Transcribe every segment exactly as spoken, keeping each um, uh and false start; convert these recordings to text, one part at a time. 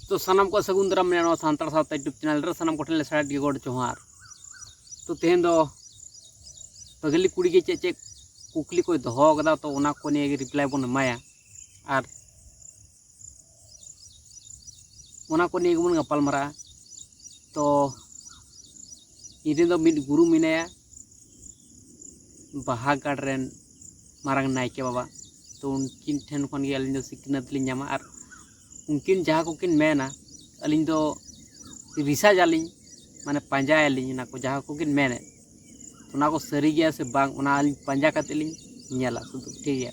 ᱛᱚ ᱥᱟᱱᱟᱢ ᱠᱚ ᱥᱟᱹᱜᱩᱱ ᱫᱟᱨᱟᱢ ᱢᱮᱱᱟᱜᱼᱟ ᱱᱚᱣᱟ ᱥᱟᱱᱛᱟᱲ ᱥᱟᱶᱛᱟ YouTube ᱪᱮᱱᱮᱞ ᱨᱮ᱾ ᱥᱟᱱᱟᱢ ᱠᱚᱴᱷᱮᱱ ᱞᱮ ᱥᱟᱲᱮ ᱜᱮ ᱜᱚᱰ ᱡᱚᱦᱟᱨ᱾ ᱛᱚ ᱛᱮᱦᱮᱧ ᱫᱚ ᱯᱟᱹᱜᱽᱞᱤ ᱠᱩᱲᱤ ᱜᱮ ᱪᱮᱫ ᱪᱮᱫ ᱠᱩᱠᱞᱤ ᱠᱚᱭ ᱫᱚᱦᱚ ᱟᱠᱟᱫᱟ, ᱛᱚ ᱚᱱᱟ ᱠᱚ ᱱᱤᱭᱮ ᱜᱮ ᱨᱤᱯᱞᱟᱭ ᱵᱚᱱ ᱮᱢᱟᱭᱟ ᱟᱨ ᱚᱱᱟ ᱠᱚ ᱱᱤᱭᱮ ᱜᱮᱵᱚᱱ ᱜᱟᱯᱟᱞ ᱢᱟᱨᱟᱜᱼᱟ᱾ ᱛᱚ ᱤᱧ ᱨᱮᱱ ᱫᱚ ᱢᱤᱫ ᱜᱩᱨᱩ ᱢᱮᱱᱟᱭᱟ, ᱵᱟᱦᱟᱜᱟᱲ ᱨᱮᱱ ᱢᱟᱨᱟᱝ ᱱᱟᱭᱠᱮ ᱵᱟᱵᱟ᱾ ᱛᱚ ᱩᱱᱠᱤᱱ ᱴᱷᱮᱱ ᱠᱷᱚᱱ ᱜᱮ ᱟᱹᱞᱤᱧ ᱫᱚ ᱥᱤᱠᱷᱱᱟᱹᱛ ᱞᱤᱧ ᱧᱟᱢᱟ ᱟᱨ ᱩᱱᱠᱤᱱ ᱡᱟᱦᱟᱸ ᱠᱚᱠᱤᱱ ᱢᱮᱱᱟ, ᱟᱹᱞᱤᱧ ᱫᱚ ᱨᱤᱥᱟᱨᱪ ᱟᱹᱞᱤᱧ, ᱢᱟᱱᱮ ᱯᱟᱸᱡᱟᱭᱟᱞᱤᱧ ᱚᱱᱟ ᱠᱚ ᱡᱟᱦᱟᱸ ᱠᱚᱠᱤᱱ ᱢᱮᱱᱮᱫ, ᱚᱱᱟ ᱠᱚ ᱥᱟᱹᱨᱤ ᱜᱮᱭᱟ ᱥᱮ ᱵᱟᱝ, ᱚᱱᱟ ᱟᱹᱞᱤᱧ ᱯᱟᱸᱡᱟ ᱠᱟᱛᱮᱫ ᱞᱤᱧ ᱧᱮᱞᱟ ᱥᱩᱫᱷᱩ, ᱴᱷᱤᱠ ᱜᱮᱭᱟ᱾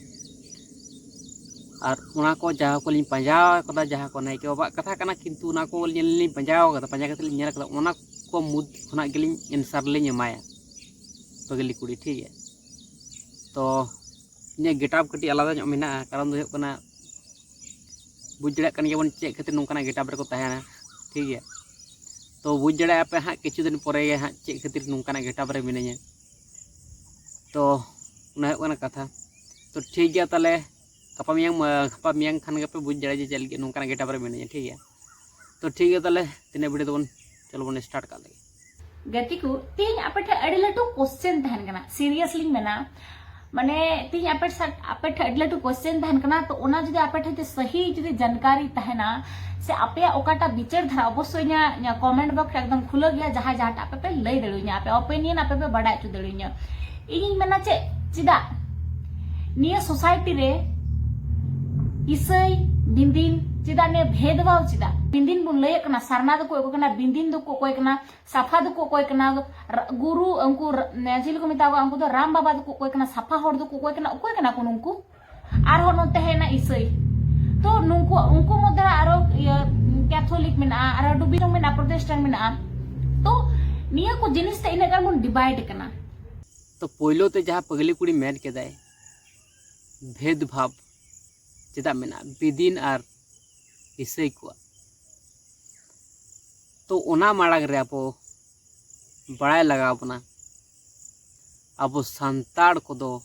ᱟᱨ ᱚᱱᱟ ᱠᱚ ᱡᱟᱦᱟᱸ ᱠᱚᱞᱤᱧ ᱯᱟᱸᱡᱟ ᱟᱠᱟᱫᱟ, ᱡᱟᱦᱟᱸ ᱠᱚ ᱱᱟᱭᱠᱮ ᱵᱟᱵᱟᱣᱟᱜ ᱠᱟᱛᱷᱟ ᱠᱟᱱᱟ, ᱠᱤᱱᱛᱩ ᱚᱱᱟ ᱠᱚ ᱧᱮᱞ ᱞᱤᱧ ᱯᱟᱸᱡᱟ ᱟᱠᱟᱫᱟ, ᱯᱟᱸᱡᱟ ᱠᱟᱛᱮᱫ ᱞᱤᱧ ᱧᱮᱞ ᱟᱠᱟᱫᱟ, ᱚᱱᱟ ᱠᱚ ᱢᱩᱫᱽ ᱠᱷᱚᱱᱟᱜ ᱜᱮᱞᱤᱧ ᱮᱱᱥᱟᱨ ᱞᱤᱧ ᱮᱢᱟᱭᱟ ᱯᱟᱹᱜᱽᱞᱤ ᱠᱩᱲᱤ, ᱴᱷᱤᱠ ᱜᱮᱭᱟ᱾ ᱛᱚ ᱤᱧᱟᱹᱜ ᱜᱮᱴᱟᱯ ᱠᱟᱹᱴᱤᱡ ᱟᱞᱟᱫᱟ ᱧᱚᱜ ᱢᱮᱱᱟᱜᱼᱟ, ᱠᱟᱨᱚᱱ ᱫᱚ ᱦᱩᱭᱩᱜ ᱠᱟᱱᱟ, ᱵᱩᱡᱽ ᱫᱟᱲᱮᱭᱟᱜ ᱠᱟᱱ ᱜᱮᱭᱟᱵᱚᱱ ᱪᱮᱫ ᱠᱷᱟᱹᱛᱤᱨ ᱱᱚᱝᱠᱟᱱᱟᱜ ᱜᱮᱴᱟᱯ ᱨᱮᱠᱚ ᱛᱟᱦᱮᱱᱟ, ᱴᱷᱤᱠ ᱜᱮᱭᱟ᱾ ᱛᱚ ᱵᱩᱡᱽ ᱫᱟᱲᱮᱭᱟᱜᱼᱟ ᱯᱮ ᱦᱟᱸᱜ ᱠᱤᱪᱷᱩ ᱫᱤᱱ ᱯᱚᱨᱮ ᱜᱮ ᱦᱟᱸᱜ ᱪᱮᱫ ᱠᱷᱟᱹᱛᱤᱨ ᱱᱚᱝᱠᱟᱱᱟᱜ ᱜᱮᱴᱟᱯ ᱨᱮ ᱢᱤᱱᱟᱹᱧᱟ᱾ ᱛᱚ ᱚᱱᱟ ᱦᱩᱭᱩᱜ ᱠᱟᱱᱟ ᱠᱟᱛᱷᱟ᱾ ᱛᱚ ᱴᱷᱤᱠ ᱜᱮᱭᱟ, ᱛᱟᱦᱚᱞᱮ ᱜᱟᱯᱟ ᱢᱮᱭᱟᱝ, ᱜᱟᱯᱟ ᱢᱮᱭᱟᱝ ᱠᱷᱟᱱ ᱜᱮᱯᱮ ᱵᱩᱡᱽ ᱫᱟᱲᱮᱭᱟᱜᱼᱟ ᱡᱮ ᱪᱮᱫ ᱞᱟᱹᱜᱤᱫ ᱱᱚᱝᱠᱟᱱᱟᱜ ᱜᱮᱴᱟᱯ ᱨᱮ ᱢᱤᱱᱟᱹᱧᱟ, ᱴᱷᱤᱠ ᱜᱮᱭᱟ᱾ ᱛᱚ ᱴᱷᱤᱠ ᱜᱮᱭᱟ, ᱛᱟᱦᱚᱞᱮ ᱛᱮᱦᱮᱧᱟᱜ ᱵᱷᱤᱰᱤᱭᱳ ᱫᱚᱵᱚᱱ, ᱪᱚᱞᱚ ᱵᱚᱱ ᱥᱴᱟᱨᱴ ᱠᱟᱜ ᱞᱮᱜᱮ᱾ ᱜᱟᱛᱮ ᱠᱚ, ᱛᱮᱦᱮᱧ ᱟᱯᱮ ᱴᱷᱮᱱ ᱟᱹᱰᱤ ᱞᱟᱹᱴᱩ ᱠᱚᱥᱪᱮᱱ ᱛᱟᱦᱮᱱ ᱠᱟᱱᱟ, ᱥᱤᱨᱤᱭᱟᱥᱞᱤᱧ ᱢᱮᱱᱟ, ᱢᱟᱱᱮ ᱛᱮᱦᱮᱧ ᱟᱯᱮ ᱥᱟᱶ, ᱟᱯᱮ ᱴᱷᱮᱱ ᱟᱹᱰᱤ ᱞᱟᱹᱴᱩ ᱠᱚᱥᱪᱮᱱ ᱛᱟᱦᱮᱱ ᱠᱟᱱᱟ᱾ ᱛᱚ ᱚᱱᱟ ᱡᱩᱫᱤ ᱟᱯᱮ ᱴᱷᱮᱱ ᱡᱩᱫᱤ ᱥᱟᱹᱦᱤ ᱡᱩᱫᱤ ᱡᱟᱱᱠᱟᱨᱤ ᱛᱟᱦᱮᱱᱟ ᱥᱮ ᱟᱯᱮᱭᱟᱜ ᱚᱠᱟᱴᱟᱜ ᱵᱤᱪᱟᱹᱨ ᱫᱷᱟᱨᱟ, ᱚᱵᱚᱥᱥᱳᱭ ᱤᱧᱟᱹᱜ, ᱤᱧᱟᱹᱜ ᱠᱚᱢᱮᱱᱴ ᱵᱚᱠᱥ ᱮᱠᱫᱚᱢ ᱠᱷᱩᱞᱟᱹᱣ ᱜᱮᱭᱟ, ᱡᱟᱦᱟᱸᱭ ᱡᱟᱦᱟᱸᱴᱟᱜ ᱟᱯᱮ ᱯᱮ ᱞᱟᱹᱭ ᱫᱟᱲᱮᱭᱟᱹᱧᱟ, ᱟᱯᱮ ᱚᱯᱤᱱᱤᱭᱚᱱ ᱟᱯᱮ ᱯᱮ ᱵᱟᱰᱟᱭ ᱦᱚᱪᱚ ᱫᱟᱲᱮᱭᱟᱹᱧᱟ᱾ ᱤᱧᱤᱧ ᱢᱮᱱᱟ ᱪᱮᱫ, ᱪᱮᱫᱟᱜ ᱱᱤᱭᱟᱹ ᱥᱳᱥᱟᱭᱴᱤ ᱨᱮ ᱤᱥᱟᱹᱭ, ᱵᱤᱱᱫᱤᱱ, ᱪᱮᱫᱟᱜ ᱱᱤᱭᱟᱹ ᱵᱷᱮᱫᱽᱵᱷᱟᱣ? ᱪᱮᱫᱟᱜ ᱵᱤᱱᱫᱤᱱ ᱵᱚᱱ ᱞᱟᱹᱭᱮᱫ ᱠᱟᱱᱟ, ᱥᱟᱨᱱᱟ ᱫᱚᱠᱚ ᱚᱠᱚᱭ ᱠᱟᱱᱟ, ᱵᱤᱱᱫᱤᱱ ᱫᱚᱠᱚ ᱚᱠᱚᱭ ᱠᱟᱱᱟ, ᱥᱟᱯᱷᱟ ᱫᱚᱠᱚ ᱚᱠᱚᱭ ᱠᱟᱱᱟ, ᱨ-, ᱜᱩᱨᱩ, ᱩᱱᱠᱩ ᱨ-, ᱪᱤᱞᱤ ᱠᱚ ᱢᱮᱛᱟ ᱠᱚᱣᱟ, ᱩᱱᱠᱩ ᱫᱚ ᱨᱟᱢ ᱵᱟᱵᱟ ᱫᱚᱠᱚ ᱚᱠᱚᱭ ᱠᱟᱱᱟ, ᱥᱟᱯᱷᱟ ᱦᱚᱲ ᱫᱚᱠᱚ ᱚᱠᱚᱭ ᱠᱟᱱᱟ, ᱚᱠᱚᱭ ᱠᱟᱱᱟ ᱠᱚ ᱱᱩᱠᱩ? ᱟᱨᱦᱚᱸ ᱱᱚᱛᱮ ᱦᱮᱡ ᱮᱱᱟ ᱤᱥᱟᱹᱭ᱾ ᱛᱚ ᱱᱩᱠᱩ, ᱩᱱᱠᱩ ᱢᱚᱫᱽᱫᱷᱮ ᱨᱮ ᱟᱨᱚ ᱤᱭᱟᱹ ᱠᱮᱛᱷᱚᱞᱤᱠ ᱢᱮᱱᱟᱜᱼᱟ, ᱟᱨᱚ ᱰᱩᱵᱤᱡᱚᱝ ᱢᱮᱱᱟᱜᱼᱟ, ᱯᱨᱚᱴᱮᱥᱴᱟᱱᱴ ᱢᱮᱱᱟᱜᱼᱟ᱾ ᱛᱚ ᱱᱤᱭᱟᱹ ᱠᱚ ᱡᱤᱱᱤᱥ ᱛᱮ ᱤᱱᱟᱹᱜ ᱜᱟᱱ ᱵᱚᱱ ᱰᱤᱵᱟᱭᱤᱰ ᱠᱟᱱᱟ᱾ ᱛᱚ ᱯᱳᱭᱞᱳ ᱛᱮ ᱡᱟᱦᱟᱸ ᱯᱟᱹᱜᱽᱞᱤ ᱠᱩᱲᱤ ᱢᱮᱱ ᱠᱮᱫᱟᱭ, ᱵᱷᱮᱫᱽ ᱵᱷᱟᱵᱽ ᱪᱮᱫᱟᱜ ᱢᱮᱱᱟᱜᱼᱟ ᱵᱤᱫᱤᱱ ᱟᱨ ᱤᱥᱟᱹᱭ ᱠᱚᱣᱟᱜ? ᱛᱚ ᱚᱱᱟ ᱢᱟᱲᱟᱝ ᱨᱮ ᱟᱵᱚ ᱵᱟᱲᱟᱭ ᱞᱟᱜᱟᱣ ᱵᱚᱱᱟ, ᱟᱵᱚ ᱥᱟᱱᱛᱟᱲ ᱠᱚᱫᱚ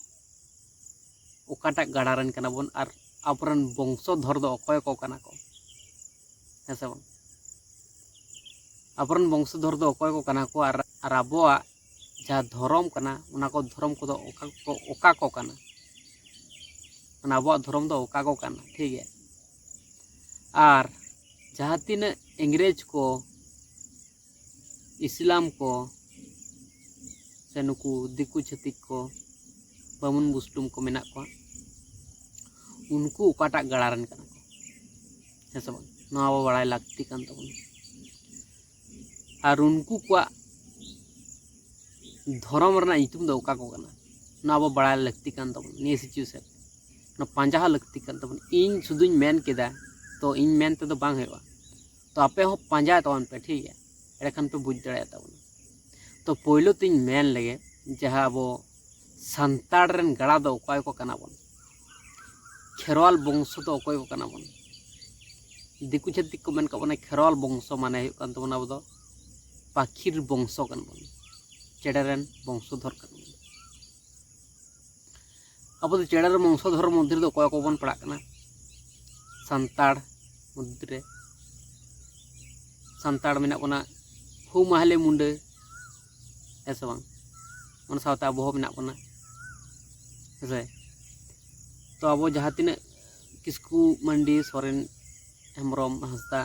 ᱚᱠᱟᱴᱟᱜ ᱜᱟᱲᱟ ᱨᱮᱱ ᱠᱟᱱᱟ ᱵᱚᱱ ᱟᱨ ᱟᱵᱚᱨᱮᱱ ᱵᱚᱝᱥᱚᱫᱷᱚᱨ ᱫᱚ ᱚᱠᱚᱭ ᱠᱚ ᱠᱟᱱᱟ ᱠᱚ᱾ ᱦᱮᱸ ᱥᱮ ᱵᱟᱝ? ᱟᱵᱚᱨᱮᱱ ᱵᱚᱝᱥᱚᱫᱷᱚᱨ ᱫᱚ ᱚᱠᱚᱭ ᱠᱚ ᱠᱟᱱᱟ ᱠᱚ, ᱟᱨ ᱟᱨ ᱟᱵᱚᱣᱟᱜ ᱡᱟᱦᱟᱸ ᱫᱷᱚᱨᱚᱢ ᱠᱟᱱᱟ, ᱚᱱᱟ ᱠᱚ ᱫᱷᱚᱨᱚᱢ ᱠᱚᱫᱚ ᱚᱠᱟ ᱠᱚ ᱚᱠᱟ ᱠᱚ ᱠᱟᱱᱟ? ᱢᱟᱱᱮ ᱟᱵᱚᱣᱟᱜ ᱫᱷᱚᱨᱚᱢ ᱫᱚ ᱚᱠᱟ ᱠᱚ ᱠᱟᱱᱟ, ᱴᱷᱤᱠ ᱜᱮᱭᱟ? ᱟᱨ ᱡᱟᱦᱟᱸ ᱛᱤᱱᱟᱹᱜ ᱤᱝᱨᱮᱡᱽ ᱠᱚ, ᱤᱥᱞᱟᱢ ᱠᱚ, ᱥᱮ ᱱᱩᱠᱩ ᱫᱤᱠᱩ ᱪᱷᱟᱹᱛᱤᱠ ᱠᱚ, ᱵᱟᱢᱩᱱ ᱵᱩᱥᱴᱩᱢ ᱠᱚ ᱢᱮᱱᱟᱜ ᱠᱚᱣᱟ, ᱩᱱᱠᱩ ᱚᱠᱟᱴᱟᱜ ᱜᱟᱲᱟ ᱨᱮᱱ ᱠᱟᱱᱟ ᱠᱚ, ᱦᱮᱸ ᱥᱮ ᱵᱟᱝ? ᱱᱚᱣᱟ ᱟᱵᱚ ᱵᱟᱲᱟᱭ ᱞᱟᱹᱠᱛᱤ ᱠᱟᱱ ᱛᱟᱵᱚᱱᱟ᱾ ᱟᱨ ᱩᱱᱠᱩ ᱠᱚᱣᱟᱜ ᱫᱷᱚᱨᱚᱢ ᱨᱮᱱᱟᱜ ᱧᱩᱛᱩᱢ ᱫᱚ ᱚᱠᱟ ᱠᱚ ᱠᱟᱱᱟ, ᱱᱚᱣᱟ ᱟᱵᱚ ᱵᱟᱲᱟᱭ ᱞᱟᱹᱠᱛᱤ ᱠᱟᱱ ᱛᱟᱵᱚᱱᱟ ᱱᱤᱭᱟᱹ ᱥᱤᱪᱩᱭᱮᱥᱚᱱ᱾ ᱱᱚᱣᱟ ᱯᱟᱸᱡᱟ ᱦᱚᱸ ᱞᱟᱹᱠᱛᱤ ᱠᱟᱱ ᱛᱟᱵᱚᱱᱟ᱾ ᱤᱧ ᱥᱩᱫᱷᱩᱧ ᱢᱮᱱ ᱠᱮᱫᱟ, ᱛᱚ ᱤᱧ ᱢᱮᱱ ᱛᱮᱫᱚ ᱵᱟᱝ ᱦᱩᱭᱩᱜᱼᱟ᱾ ᱛᱚ ᱟᱯᱮ ᱦᱚᱸ ᱯᱟᱸᱡᱟᱭ ᱛᱟᱵᱚᱱ ᱯᱮ, ᱴᱷᱤᱠ ᱜᱮᱭᱟ? ᱮᱸᱰᱮᱠᱷᱟᱱ ᱯᱮ ᱵᱩᱡᱽ ᱫᱟᱲᱮᱭᱟᱜ ᱛᱟᱵᱚᱱᱟ᱾ ᱛᱚ ᱯᱳᱭᱞᱳ ᱛᱤᱧ ᱢᱮᱱ ᱞᱮᱜᱮ, ᱡᱟᱦᱟᱸ ᱟᱵᱚ ᱥᱟᱱᱛᱟᱲ ᱨᱮᱱ ᱜᱟᱲᱟ ᱫᱚ ᱚᱠᱚᱭ ᱠᱚ ᱠᱟᱱᱟ ᱵᱚᱱ? ᱠᱷᱮᱨᱣᱟᱞ ᱵᱚᱝᱥᱚ ᱫᱚ ᱚᱠᱚᱭ ᱠᱚ ᱠᱟᱱᱟ ᱵᱚᱱ? ᱫᱤᱠᱩ ᱪᱷᱟᱹᱛᱤᱠ ᱠᱚ ᱢᱮᱱ ᱠᱟᱜ ᱵᱚᱱᱟ ᱠᱷᱮᱨᱣᱟᱞ ᱵᱚᱝᱥᱚ, ᱢᱟᱱᱮ ᱦᱩᱭᱩᱜ ᱠᱟᱱ ᱛᱟᱵᱚᱱᱟ ᱟᱵᱚ ᱫᱚ ᱯᱟᱹᱠᱷᱤᱨ ᱵᱚᱝᱥᱚ ᱠᱟᱱᱟ ᱵᱚᱱ, ᱪᱮᱬᱮ ᱨᱮᱱ ᱵᱚᱝᱥᱚᱫᱷᱚᱨ ᱠᱟᱱᱟ ᱵᱚᱱ᱾ ᱟᱵᱚ ᱫᱚ ᱪᱮᱬᱮ ᱨᱮᱱ ᱵᱚᱝᱥᱚᱫᱷᱚᱨ ᱢᱚᱫᱽᱫᱷᱮ ᱨᱮᱫᱚ ᱚᱠᱚᱭ ᱠᱚᱵᱚᱱ ᱯᱟᱲᱟᱜ ᱠᱟᱱᱟ? ᱥᱟᱱᱛᱟᱲ ᱢᱚᱫᱽᱫᱷᱮ ᱨᱮ ᱥᱟᱱᱛᱟᱲ ᱢᱮᱱᱟᱜ ᱵᱚᱱᱟ, ᱦᱳ ᱢᱟᱦᱞᱮ ᱢᱩᱱᱰᱟᱹ, ᱦᱮᱸ ᱥᱮ ᱵᱟᱝ? ᱚᱱᱟ ᱥᱟᱶᱛᱮ ᱟᱵᱚ ᱦᱚᱸ ᱢᱮᱱᱟᱜ ᱵᱚᱱᱟ, ᱦᱮᱸ ᱥᱮ? ᱛᱚ ᱟᱵᱚ ᱡᱟᱦᱟᱸ ᱛᱤᱱᱟᱹᱜ ᱠᱤᱥᱠᱩ, ᱢᱟᱱᱰᱤ, ᱥᱚᱨᱮᱱ, ᱦᱮᱢᱵᱨᱚᱢ, ᱦᱟᱸᱥᱫᱟ,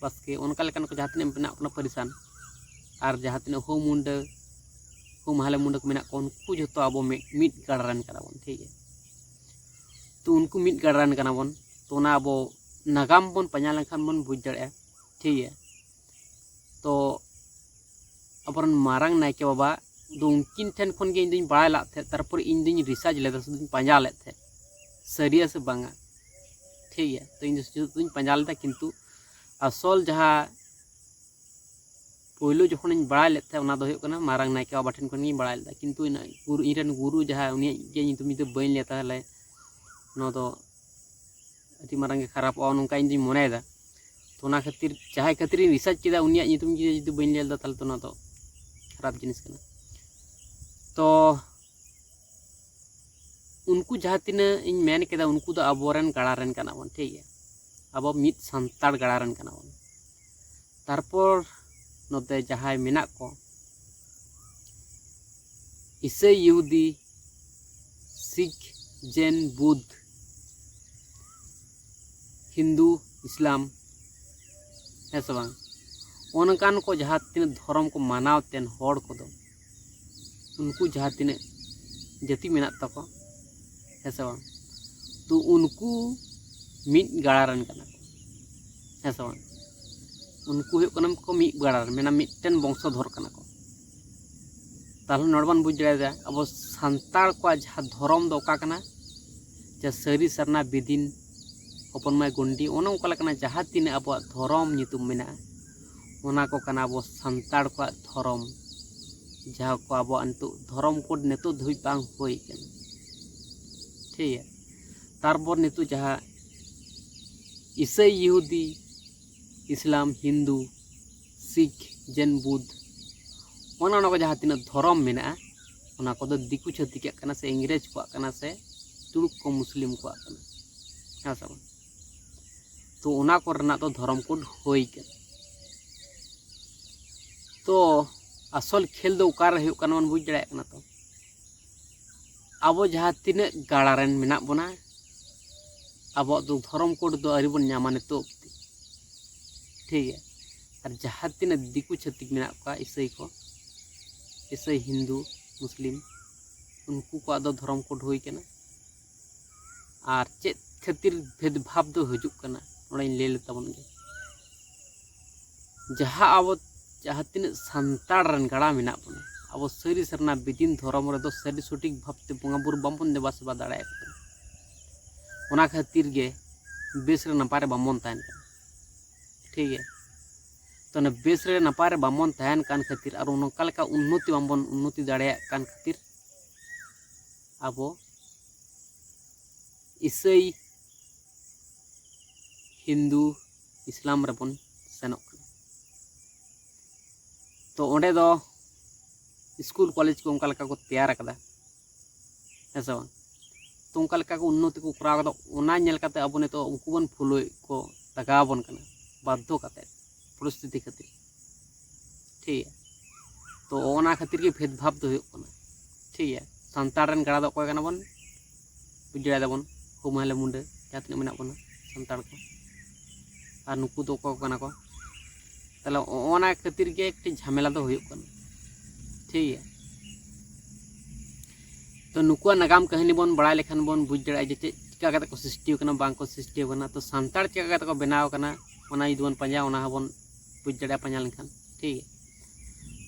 ᱵᱟᱥᱠᱮ, ᱚᱱᱠᱟ ᱞᱮᱠᱟᱱ ᱠᱚ ᱡᱟᱦᱟᱸ ᱛᱤᱱᱟᱹᱜ ᱢᱮᱱᱟᱜ ᱵᱚᱱᱟ ᱯᱟᱹᱨᱤᱥᱟᱱ, ᱟᱨ ᱡᱟᱦᱟᱸ ᱛᱤᱱᱟᱹᱜ ᱦᱳ ᱢᱩᱱᱰᱟᱹ, ᱦᱳ ᱢᱟᱦᱞᱮ ᱢᱩᱱᱰᱟᱹ ᱠᱚ ᱢᱮᱱᱟᱜ ᱠᱚᱣᱟ, ᱩᱱᱠᱩ ᱡᱷᱚᱛᱚ ᱟᱵᱚ ᱢᱤᱫ, ᱢᱤᱫ ᱜᱟᱲ ᱨᱮᱱ ᱠᱟᱱᱟ ᱵᱚᱱ, ᱴᱷᱤᱠ ᱜᱮᱭᱟ? ᱛᱚ ᱩᱱᱠᱩ ᱢᱤᱫ ᱜᱟᱲ ᱨᱮᱱ ᱠᱟᱱᱟ ᱵᱚᱱ, ᱛᱚ ᱚᱱᱟ ᱟᱵᱚ ᱱᱟᱜᱟᱢ ᱵᱚᱱ ᱯᱟᱸᱡᱟ ᱞᱮᱱᱠᱷᱟᱱ ᱵᱚᱱ ᱵᱩᱡᱽ ᱫᱟᱲᱮᱭᱟᱜᱼᱟ, ᱴᱷᱤᱠ ᱜᱮᱭᱟ? ᱛᱚ ᱟᱵᱚᱨᱮᱱ ᱢᱟᱨᱟᱝ ᱱᱟᱭᱠᱮ ᱵᱟᱵᱟ ᱫᱚ ᱩᱱᱠᱤᱱ ᱴᱷᱮᱱ ᱠᱷᱚᱱ ᱜᱮ ᱤᱧ ᱫᱩᱧ ᱵᱟᱲᱟᱭ ᱞᱟᱜ ᱛᱟᱦᱮᱸᱫ, ᱛᱟᱨᱯᱚᱨᱮ ᱤᱧ ᱫᱩᱧ ᱨᱤᱥᱟᱨᱪ ᱞᱮᱫᱟ, ᱥᱩᱫᱷᱩᱧ ᱯᱟᱸᱡᱟ ᱞᱮᱫ ᱛᱟᱦᱮᱸᱫ ᱥᱟᱹᱨᱤᱭᱟ ᱥᱮ ᱵᱟᱝᱟ, ᱴᱷᱤᱠ ᱜᱮᱭᱟ? ᱛᱚ ᱤᱧ ᱫᱚ ᱥᱩᱫᱷᱩᱧ ᱯᱟᱸᱡᱟ ᱞᱮᱫᱟ, ᱠᱤᱱᱛᱩ ᱟᱥᱚᱞ ᱡᱟᱦᱟᱸ ᱯᱳᱭᱞᱳ ᱡᱚᱠᱷᱚᱱᱤᱧ ᱵᱟᱲᱟᱭ ᱞᱮᱫ ᱛᱟᱦᱮᱸᱫ, ᱚᱱᱟ ᱫᱚ ᱦᱩᱭᱩᱜ ᱠᱟᱱᱟ ᱢᱟᱨᱟᱝ ᱱᱟᱭᱠᱮ ᱵᱟᱵᱟ ᱴᱷᱮᱱ ᱠᱷᱚᱱ ᱜᱤᱧ ᱵᱟᱲᱟᱭ ᱞᱮᱫᱟ᱾ ᱠᱤᱱᱛᱩ ᱤᱧ ᱜᱩᱨᱩ, ᱤᱧ ᱨᱮᱱ ᱜᱩᱨᱩ ᱡᱟᱦᱟᱸᱭ, ᱩᱱᱤᱭᱟᱜ ᱜᱮ ᱧᱩᱛᱩᱢ ᱡᱩᱫᱤ ᱵᱟᱹᱧ ᱞᱟᱹᱭᱟ, ᱛᱟᱦᱚᱞᱮ ᱱᱚᱣᱟ ᱫᱚ ᱟᱹᱰᱤ ᱢᱟᱨᱟᱝ ᱜᱮ ᱠᱷᱟᱨᱟᱯᱚᱜᱼᱟ, ᱱᱚᱝᱠᱟ ᱤᱧ ᱫᱩᱧ ᱢᱚᱱᱮᱭᱮᱫᱟ᱾ ᱛᱚ ᱚᱱᱟ ᱠᱷᱟᱹᱛᱤᱨ, ᱡᱟᱦᱟᱸᱭ ᱠᱷᱟᱹᱛᱤᱨ ᱤᱧ ᱨᱤᱥᱟᱨᱪ ᱠᱮᱫᱟ, ᱩᱱᱤᱭᱟᱜ ᱧᱩᱛᱩᱢ ᱡᱩᱫᱤ, ᱡᱩᱫᱤ ᱵᱟᱹᱧ ᱞᱟᱹᱭ ᱞᱮᱫᱟ, ᱛᱟᱦᱚᱞᱮ ᱛᱚ ᱱᱚᱣᱟ ᱫᱚ ᱠᱷᱟᱨᱟᱯ ᱡᱤᱱᱤᱥ ᱠᱟᱱᱟ᱾ ᱛᱚ ᱩᱱᱠᱩ ᱡᱟᱦᱟᱸ ᱛᱤᱱᱟᱹᱜ ᱤᱧ ᱢᱮᱱ ᱠᱮᱫᱟ, ᱩᱱᱠᱩ ᱫᱚ ᱟᱵᱚᱨᱮᱱ ᱜᱟᱲᱟ ᱨᱮᱱ ᱠᱟᱱᱟ ᱵᱚᱱ, ᱴᱷᱤᱠ ᱜᱮᱭᱟ? ᱟᱵᱚ ᱢᱤᱫ ᱥᱟᱱᱛᱟᱲ ᱜᱟᱲᱟ ᱨᱮᱱ ᱠᱟᱱᱟ ᱵᱚᱱ᱾ ᱛᱟᱨᱯᱚᱨ ᱱᱚᱛᱮ ᱡᱟᱦᱟᱸᱭ ᱢᱮᱱᱟᱜ ᱠᱚ, ᱤᱥᱟᱹᱭ, ᱭᱤᱦᱩᱫᱤ, ᱥᱤᱠᱷ, ᱡᱮᱱ, ᱵᱩᱫᱷ, ᱦᱤᱱᱫᱩ, ᱤᱥᱞᱟᱢ, ᱦᱮᱸ ᱥᱮ ᱵᱟᱝ? ᱚᱱᱠᱟᱱ ᱠᱚ ᱡᱟᱦᱟᱸ ᱛᱤᱱᱟᱹᱜ ᱫᱷᱚᱨᱚᱢ ᱠᱚ ᱢᱟᱱᱟᱣ ᱛᱮᱱ ᱦᱚᱲ ᱠᱚᱫᱚ, ᱩᱱᱠᱩ ᱡᱟᱦᱟᱸ ᱛᱤᱱᱟᱹᱜ ᱡᱟᱹᱛᱤ ᱢᱮᱱᱟᱜ ᱛᱟᱠᱚ, ᱦᱮᱸ ᱥᱮ ᱵᱟᱝ? ᱛᱚ ᱩᱱᱠᱩ ᱢᱤᱫ ᱜᱟᱲᱟ ᱨᱮᱱ ᱠᱟᱱᱟ ᱠᱚ, ᱦᱮᱸ ᱥᱮ ᱵᱟᱝ? ᱩᱱᱠᱩ ᱦᱩᱭᱩᱜ ᱠᱟᱱᱟ ᱠᱚ ᱢᱤᱫ ᱜᱟᱲᱟ ᱨᱮᱱ, ᱢᱮᱱᱟ ᱢᱤᱫᱴᱮᱱ ᱵᱚᱝᱥᱚᱫᱷᱚᱨ ᱠᱟᱱᱟ ᱠᱚ᱾ ᱛᱟᱦᱞᱮ ᱱᱚᱰᱮ ᱵᱚᱱ ᱵᱩᱡᱽ ᱫᱟᱲᱮᱭᱟᱫᱟ, ᱟᱵᱚ ᱥᱟᱱᱛᱟᱲ ᱠᱚᱣᱟᱜ ᱡᱟᱦᱟᱸ ᱫᱷᱚᱨᱚᱢ ᱫᱚ ᱚᱠᱟ ᱠᱟᱱᱟ? ᱡᱟᱦᱟᱸ ᱥᱟᱹᱨᱤ ᱥᱟᱨᱱᱟ, ᱵᱤᱫᱤᱱ, ᱦᱚᱯᱚᱱ ᱢᱟᱹᱭ ᱜᱚᱱᱰᱤ, ᱚᱱᱮ ᱚᱱᱠᱟ ᱞᱮᱠᱟᱱᱟᱜ ᱡᱟᱦᱟᱸ ᱛᱤᱱᱟᱹᱜ ᱟᱵᱚᱣᱟᱜ ᱫᱷᱚᱨᱚᱢ ᱧᱩᱛᱩᱢ ᱢᱮᱱᱟᱜᱼᱟ, ᱚᱱᱟ ᱠᱚ ᱠᱟᱱᱟ ᱟᱵᱚ ᱥᱟᱱᱛᱟᱲ ᱠᱚᱣᱟᱜ ᱫᱷᱚᱨᱚᱢ, ᱡᱟᱦᱟᱸ ᱠᱚ ᱟᱵᱚᱣᱟᱜ ᱱᱤᱛᱚᱜ ᱫᱷᱚᱨᱚᱢ ᱠᱳᱰ ᱱᱤᱛᱚᱜ ᱫᱷᱟᱹᱵᱤᱡ ᱵᱟᱝ ᱦᱩᱭ ᱠᱟᱱᱟ᱾ ᱴᱷᱤᱠ ᱜᱮᱭᱟ᱾ ᱛᱟᱨᱯᱚᱨ ᱱᱤᱛᱚᱜ ᱡᱟᱦᱟᱸ ᱤᱥᱟᱹᱭ, ᱭᱤᱦᱩᱫᱤ, ᱤᱥᱞᱟᱢ, ᱦᱤᱱᱫᱩ, ᱥᱤᱠᱷ, ᱡᱮᱱ, ᱵᱩᱫᱷ, ᱚᱱᱟ ᱚᱱᱟ ᱠᱚ ᱡᱟᱦᱟᱸ ᱛᱤᱱᱟᱹᱜ ᱫᱷᱚᱨᱚᱢ ᱢᱮᱱᱟᱜᱼᱟ, ᱚᱱᱟ ᱠᱚᱫᱚ ᱫᱤᱠᱩ ᱪᱷᱟᱹᱛᱤᱠᱟᱜ ᱠᱟᱱᱟ ᱥᱮ ᱤᱝᱨᱮᱡᱽ ᱠᱚᱣᱟᱜ ᱠᱟᱱᱟ ᱥᱮ ᱛᱩᱲᱩᱠ ᱠᱚ ᱢᱩᱥᱞᱤᱢ ᱠᱚᱣᱟᱜ ᱠᱟᱱᱟ, ᱦᱮᱸ ᱥᱮ ᱵᱟᱝ? ᱛᱚ ᱚᱱᱟ ᱠᱚᱨᱮᱱᱟᱜ ᱫᱚ ᱫᱷᱚᱨᱚᱢ ᱠᱳᱰ ᱦᱩᱭ ᱠᱟᱱᱟ᱾ ᱛᱚ ᱟᱥᱚᱞ ᱠᱷᱮᱞ ᱫᱚ ᱚᱠᱟᱨᱮ ᱦᱩᱭᱩᱜ ᱠᱟᱱᱟ ᱵᱚᱱ ᱵᱩᱡᱽ ᱫᱟᱲᱮᱭᱟᱜ ᱠᱟᱱᱟ ᱛᱚ? ᱟᱵᱚ ᱡᱟᱦᱟᱸ ᱛᱤᱱᱟᱹᱜ ᱜᱟᱲᱟ ᱨᱮᱱ ᱢᱮᱱᱟᱜ ᱵᱚᱱᱟ, ᱟᱵᱚᱣᱟᱜ ᱫᱚ ᱫᱷᱚᱨᱚᱢ ᱠᱳᱰ ᱫᱚ ᱟᱹᱣᱨᱤ ᱵᱚᱱ ᱧᱟᱢᱟ ᱱᱤᱛᱚᱜ ᱚᱵᱫᱤ᱾ ᱴᱷᱤᱠ ᱜᱮᱭᱟ᱾ ᱟᱨ ᱡᱟᱦᱟᱸ ᱛᱤᱱᱟᱹᱜ ᱫᱤᱠᱩ ᱪᱷᱟᱹᱛᱤᱠ ᱢᱮᱱᱟᱜ ᱠᱚᱣᱟ, ᱤᱥᱟᱹᱭ ᱠᱚ, ᱤᱥᱟᱹᱭ, ᱦᱤᱱᱫᱩ, ᱢᱩᱥᱞᱤᱢ, ᱩᱱᱠᱩ ᱠᱚᱣᱟᱜ ᱫᱚ ᱫᱷᱚᱨᱚᱢ ᱠᱳᱰ ᱦᱩᱭ ᱠᱟᱱᱟ᱾ ᱟᱨ ᱪᱮᱫ ᱠᱷᱟᱹᱛᱤᱨ ᱵᱷᱮᱫᱽᱵᱷᱟᱵᱽ ᱫᱚ ᱦᱤᱡᱩᱜ ᱠᱟᱱᱟ, ᱚᱸᱰᱮᱧ ᱞᱟᱹᱭ ᱞᱮᱛᱟᱵᱚᱱ ᱜᱮ᱾ ᱡᱟᱦᱟᱸ ᱟᱵᱚ ᱡᱟᱦᱟᱸ ᱛᱤᱱᱟᱹᱜ ᱥᱟᱱᱛᱟᱲ ᱨᱮᱱ ᱜᱟᱲᱟ ᱢᱮᱱᱟᱜ ᱵᱚᱱᱟ, ᱟᱵᱚ ᱥᱟᱹᱨᱤ ᱥᱟᱨᱱᱟ ᱵᱤᱫᱤᱱ ᱫᱷᱚᱨᱚᱢ ᱨᱮᱫᱚ ᱥᱟᱹᱨᱤ ᱥᱚᱴᱷᱤᱠ ᱵᱷᱟᱵᱽᱛᱮ ᱵᱚᱸᱜᱟ ᱵᱩᱨᱩ ᱵᱟᱵᱚᱱ ᱫᱮᱵᱟ ᱥᱮᱵᱟ ᱫᱟᱲᱮᱭᱟᱠᱚ ᱠᱟᱱᱟ᱾ ᱚᱱᱟ ᱠᱷᱟᱹᱛᱤᱨ ᱜᱮ ᱵᱮᱥ ᱨᱮ ᱱᱟᱯᱟᱭ ᱨᱮ ᱵᱟᱵᱚᱱ ᱛᱟᱦᱮᱱ ᱠᱟᱱᱟ᱾ ᱴᱷᱤᱠ ᱜᱮᱭᱟ᱾ ᱛᱚ ᱚᱱᱟ ᱵᱮᱥ ᱨᱮ ᱱᱟᱯᱟᱭ ᱨᱮ ᱵᱟᱵᱚᱱ ᱛᱟᱦᱮᱱ ᱠᱟᱱ ᱠᱷᱟᱹᱛᱤᱨ ᱟᱨ ᱱᱚᱝᱠᱟ ᱞᱮᱠᱟ ᱩᱱᱱᱚᱛᱤ ᱵᱟᱵᱚᱱ ᱩᱱᱱᱚᱛᱤ ᱫᱟᱲᱮᱭᱟᱜ ᱠᱟᱱ ᱠᱷᱟᱹᱛᱤᱨ ᱟᱵᱚ ᱤᱥᱟᱹᱭ, ᱦᱤᱱᱫᱩ, ᱤᱥᱞᱟᱢ ᱨᱮᱵᱚᱱ ᱥᱮᱱᱚᱜ ᱠᱟᱱᱟ᱾ ᱛᱚ ᱚᱸᱰᱮ ᱫᱚ ᱥᱠᱩᱞ ᱠᱚᱞᱮᱡᱽ ᱠᱚ ᱚᱱᱠᱟ ᱞᱮᱠᱟ ᱠᱚ ᱛᱮᱭᱟᱨ ᱟᱠᱟᱫᱟ, ᱦᱮᱸ ᱥᱮ ᱵᱟᱝ? ᱛᱚ ᱚᱱᱠᱟ ᱞᱮᱠᱟ ᱠᱚ ᱩᱱᱱᱚᱛᱤ ᱠᱚ ᱠᱚᱨᱟᱣ ᱠᱟᱫᱟ, ᱚᱱᱟ ᱧᱮᱞ ᱠᱟᱛᱮ ᱟᱵᱚ ᱱᱤᱛᱚᱜ ᱩᱱᱠᱩ ᱵᱚᱱ ᱯᱷᱚᱞᱳᱭᱮᱫ ᱠᱚ ᱞᱟᱜᱟᱣ ᱟᱵᱚᱱ ᱠᱟᱱᱟ ᱵᱟᱫᱽᱫᱷᱚ ᱠᱟᱛᱮ, ᱯᱚᱨᱤᱥᱛᱷᱤᱛᱤ ᱠᱷᱟᱹᱛᱤᱨ᱾ ᱴᱷᱤᱠ ᱜᱮᱭᱟ, ᱛᱚ ᱚᱱᱟ ᱠᱷᱟᱹᱛᱤᱨ ᱜᱮ ᱵᱷᱮᱫᱽ ᱵᱷᱟᱵᱽ ᱫᱚ ᱦᱩᱭᱩᱜ ᱠᱟᱱᱟ᱾ ᱴᱷᱤᱠ ᱜᱮᱭᱟ, ᱥᱟᱱᱛᱟᱲ ᱨᱮᱱ ᱜᱟᱲᱟ ᱫᱚ ᱚᱠᱚᱭ ᱠᱟᱱᱟ ᱵᱚᱱ? ᱵᱩᱡᱽ ᱫᱟᱲᱮᱭᱟᱫᱟ ᱵᱚᱱ, ᱦᱩᱢ ᱦᱟᱞᱮ ᱢᱩᱱᱰᱟᱹ ᱡᱟᱦᱟᱸ ᱛᱤᱱᱟᱹᱜ ᱢᱮᱱᱟᱜ ᱵᱚᱱᱟ ᱥᱟᱱᱛᱟᱲ ᱠᱚ, ᱟᱨ ᱱᱩᱠᱩ ᱫᱚ ᱚᱠᱚᱭ ᱠᱚ ᱠᱟᱱᱟ ᱠᱚ? ᱛᱟᱦᱚᱞᱮ ᱚᱱᱟ ᱠᱷᱟᱹᱛᱤᱨ ᱜᱮ ᱠᱟᱹᱴᱤᱡ ᱡᱷᱟᱢᱮᱞᱟ ᱫᱚ ᱦᱩᱭᱩᱜ ᱠᱟᱱᱟ᱾ ᱴᱷᱤᱠ ᱜᱮᱭᱟ, ᱛᱚ ᱱᱩᱠᱩᱣᱟᱜ ᱱᱟᱜᱟᱢ ᱠᱟᱹᱦᱱᱤ ᱵᱚᱱ ᱵᱟᱲᱟᱭ ᱞᱮᱠᱷᱟᱱ ᱵᱚᱱ ᱵᱩᱡᱽ ᱫᱟᱲᱮᱭᱟᱜᱼᱟ ᱡᱮ ᱪᱮᱫ ᱪᱤᱠᱟ ᱠᱟᱛᱮ ᱠᱚ ᱥᱨᱤᱥᱴᱤ ᱟᱠᱟᱱᱟ, ᱵᱟᱝ ᱠᱚ ᱥᱨᱤᱥᱴᱤ ᱟᱠᱟᱱᱟ᱾ ᱛᱚ ᱥᱟᱱᱛᱟᱲ ᱪᱤᱠᱟ ᱠᱟᱛᱮ ᱠᱚ ᱵᱮᱱᱟᱣ ᱟᱠᱟᱱᱟ, ᱚᱱᱟ ᱡᱩᱫᱤ ᱵᱚᱱ ᱯᱟᱸᱡᱟᱭᱟ, ᱚᱱᱟ ᱦᱚᱸᱵᱚᱱ ᱵᱩᱡᱽ ᱫᱟᱲᱮᱭᱟᱜᱼᱟ ᱯᱟᱸᱡᱟ ᱞᱮᱱᱠᱷᱟᱱ᱾ ᱴᱷᱤᱠ ᱜᱮᱭᱟ,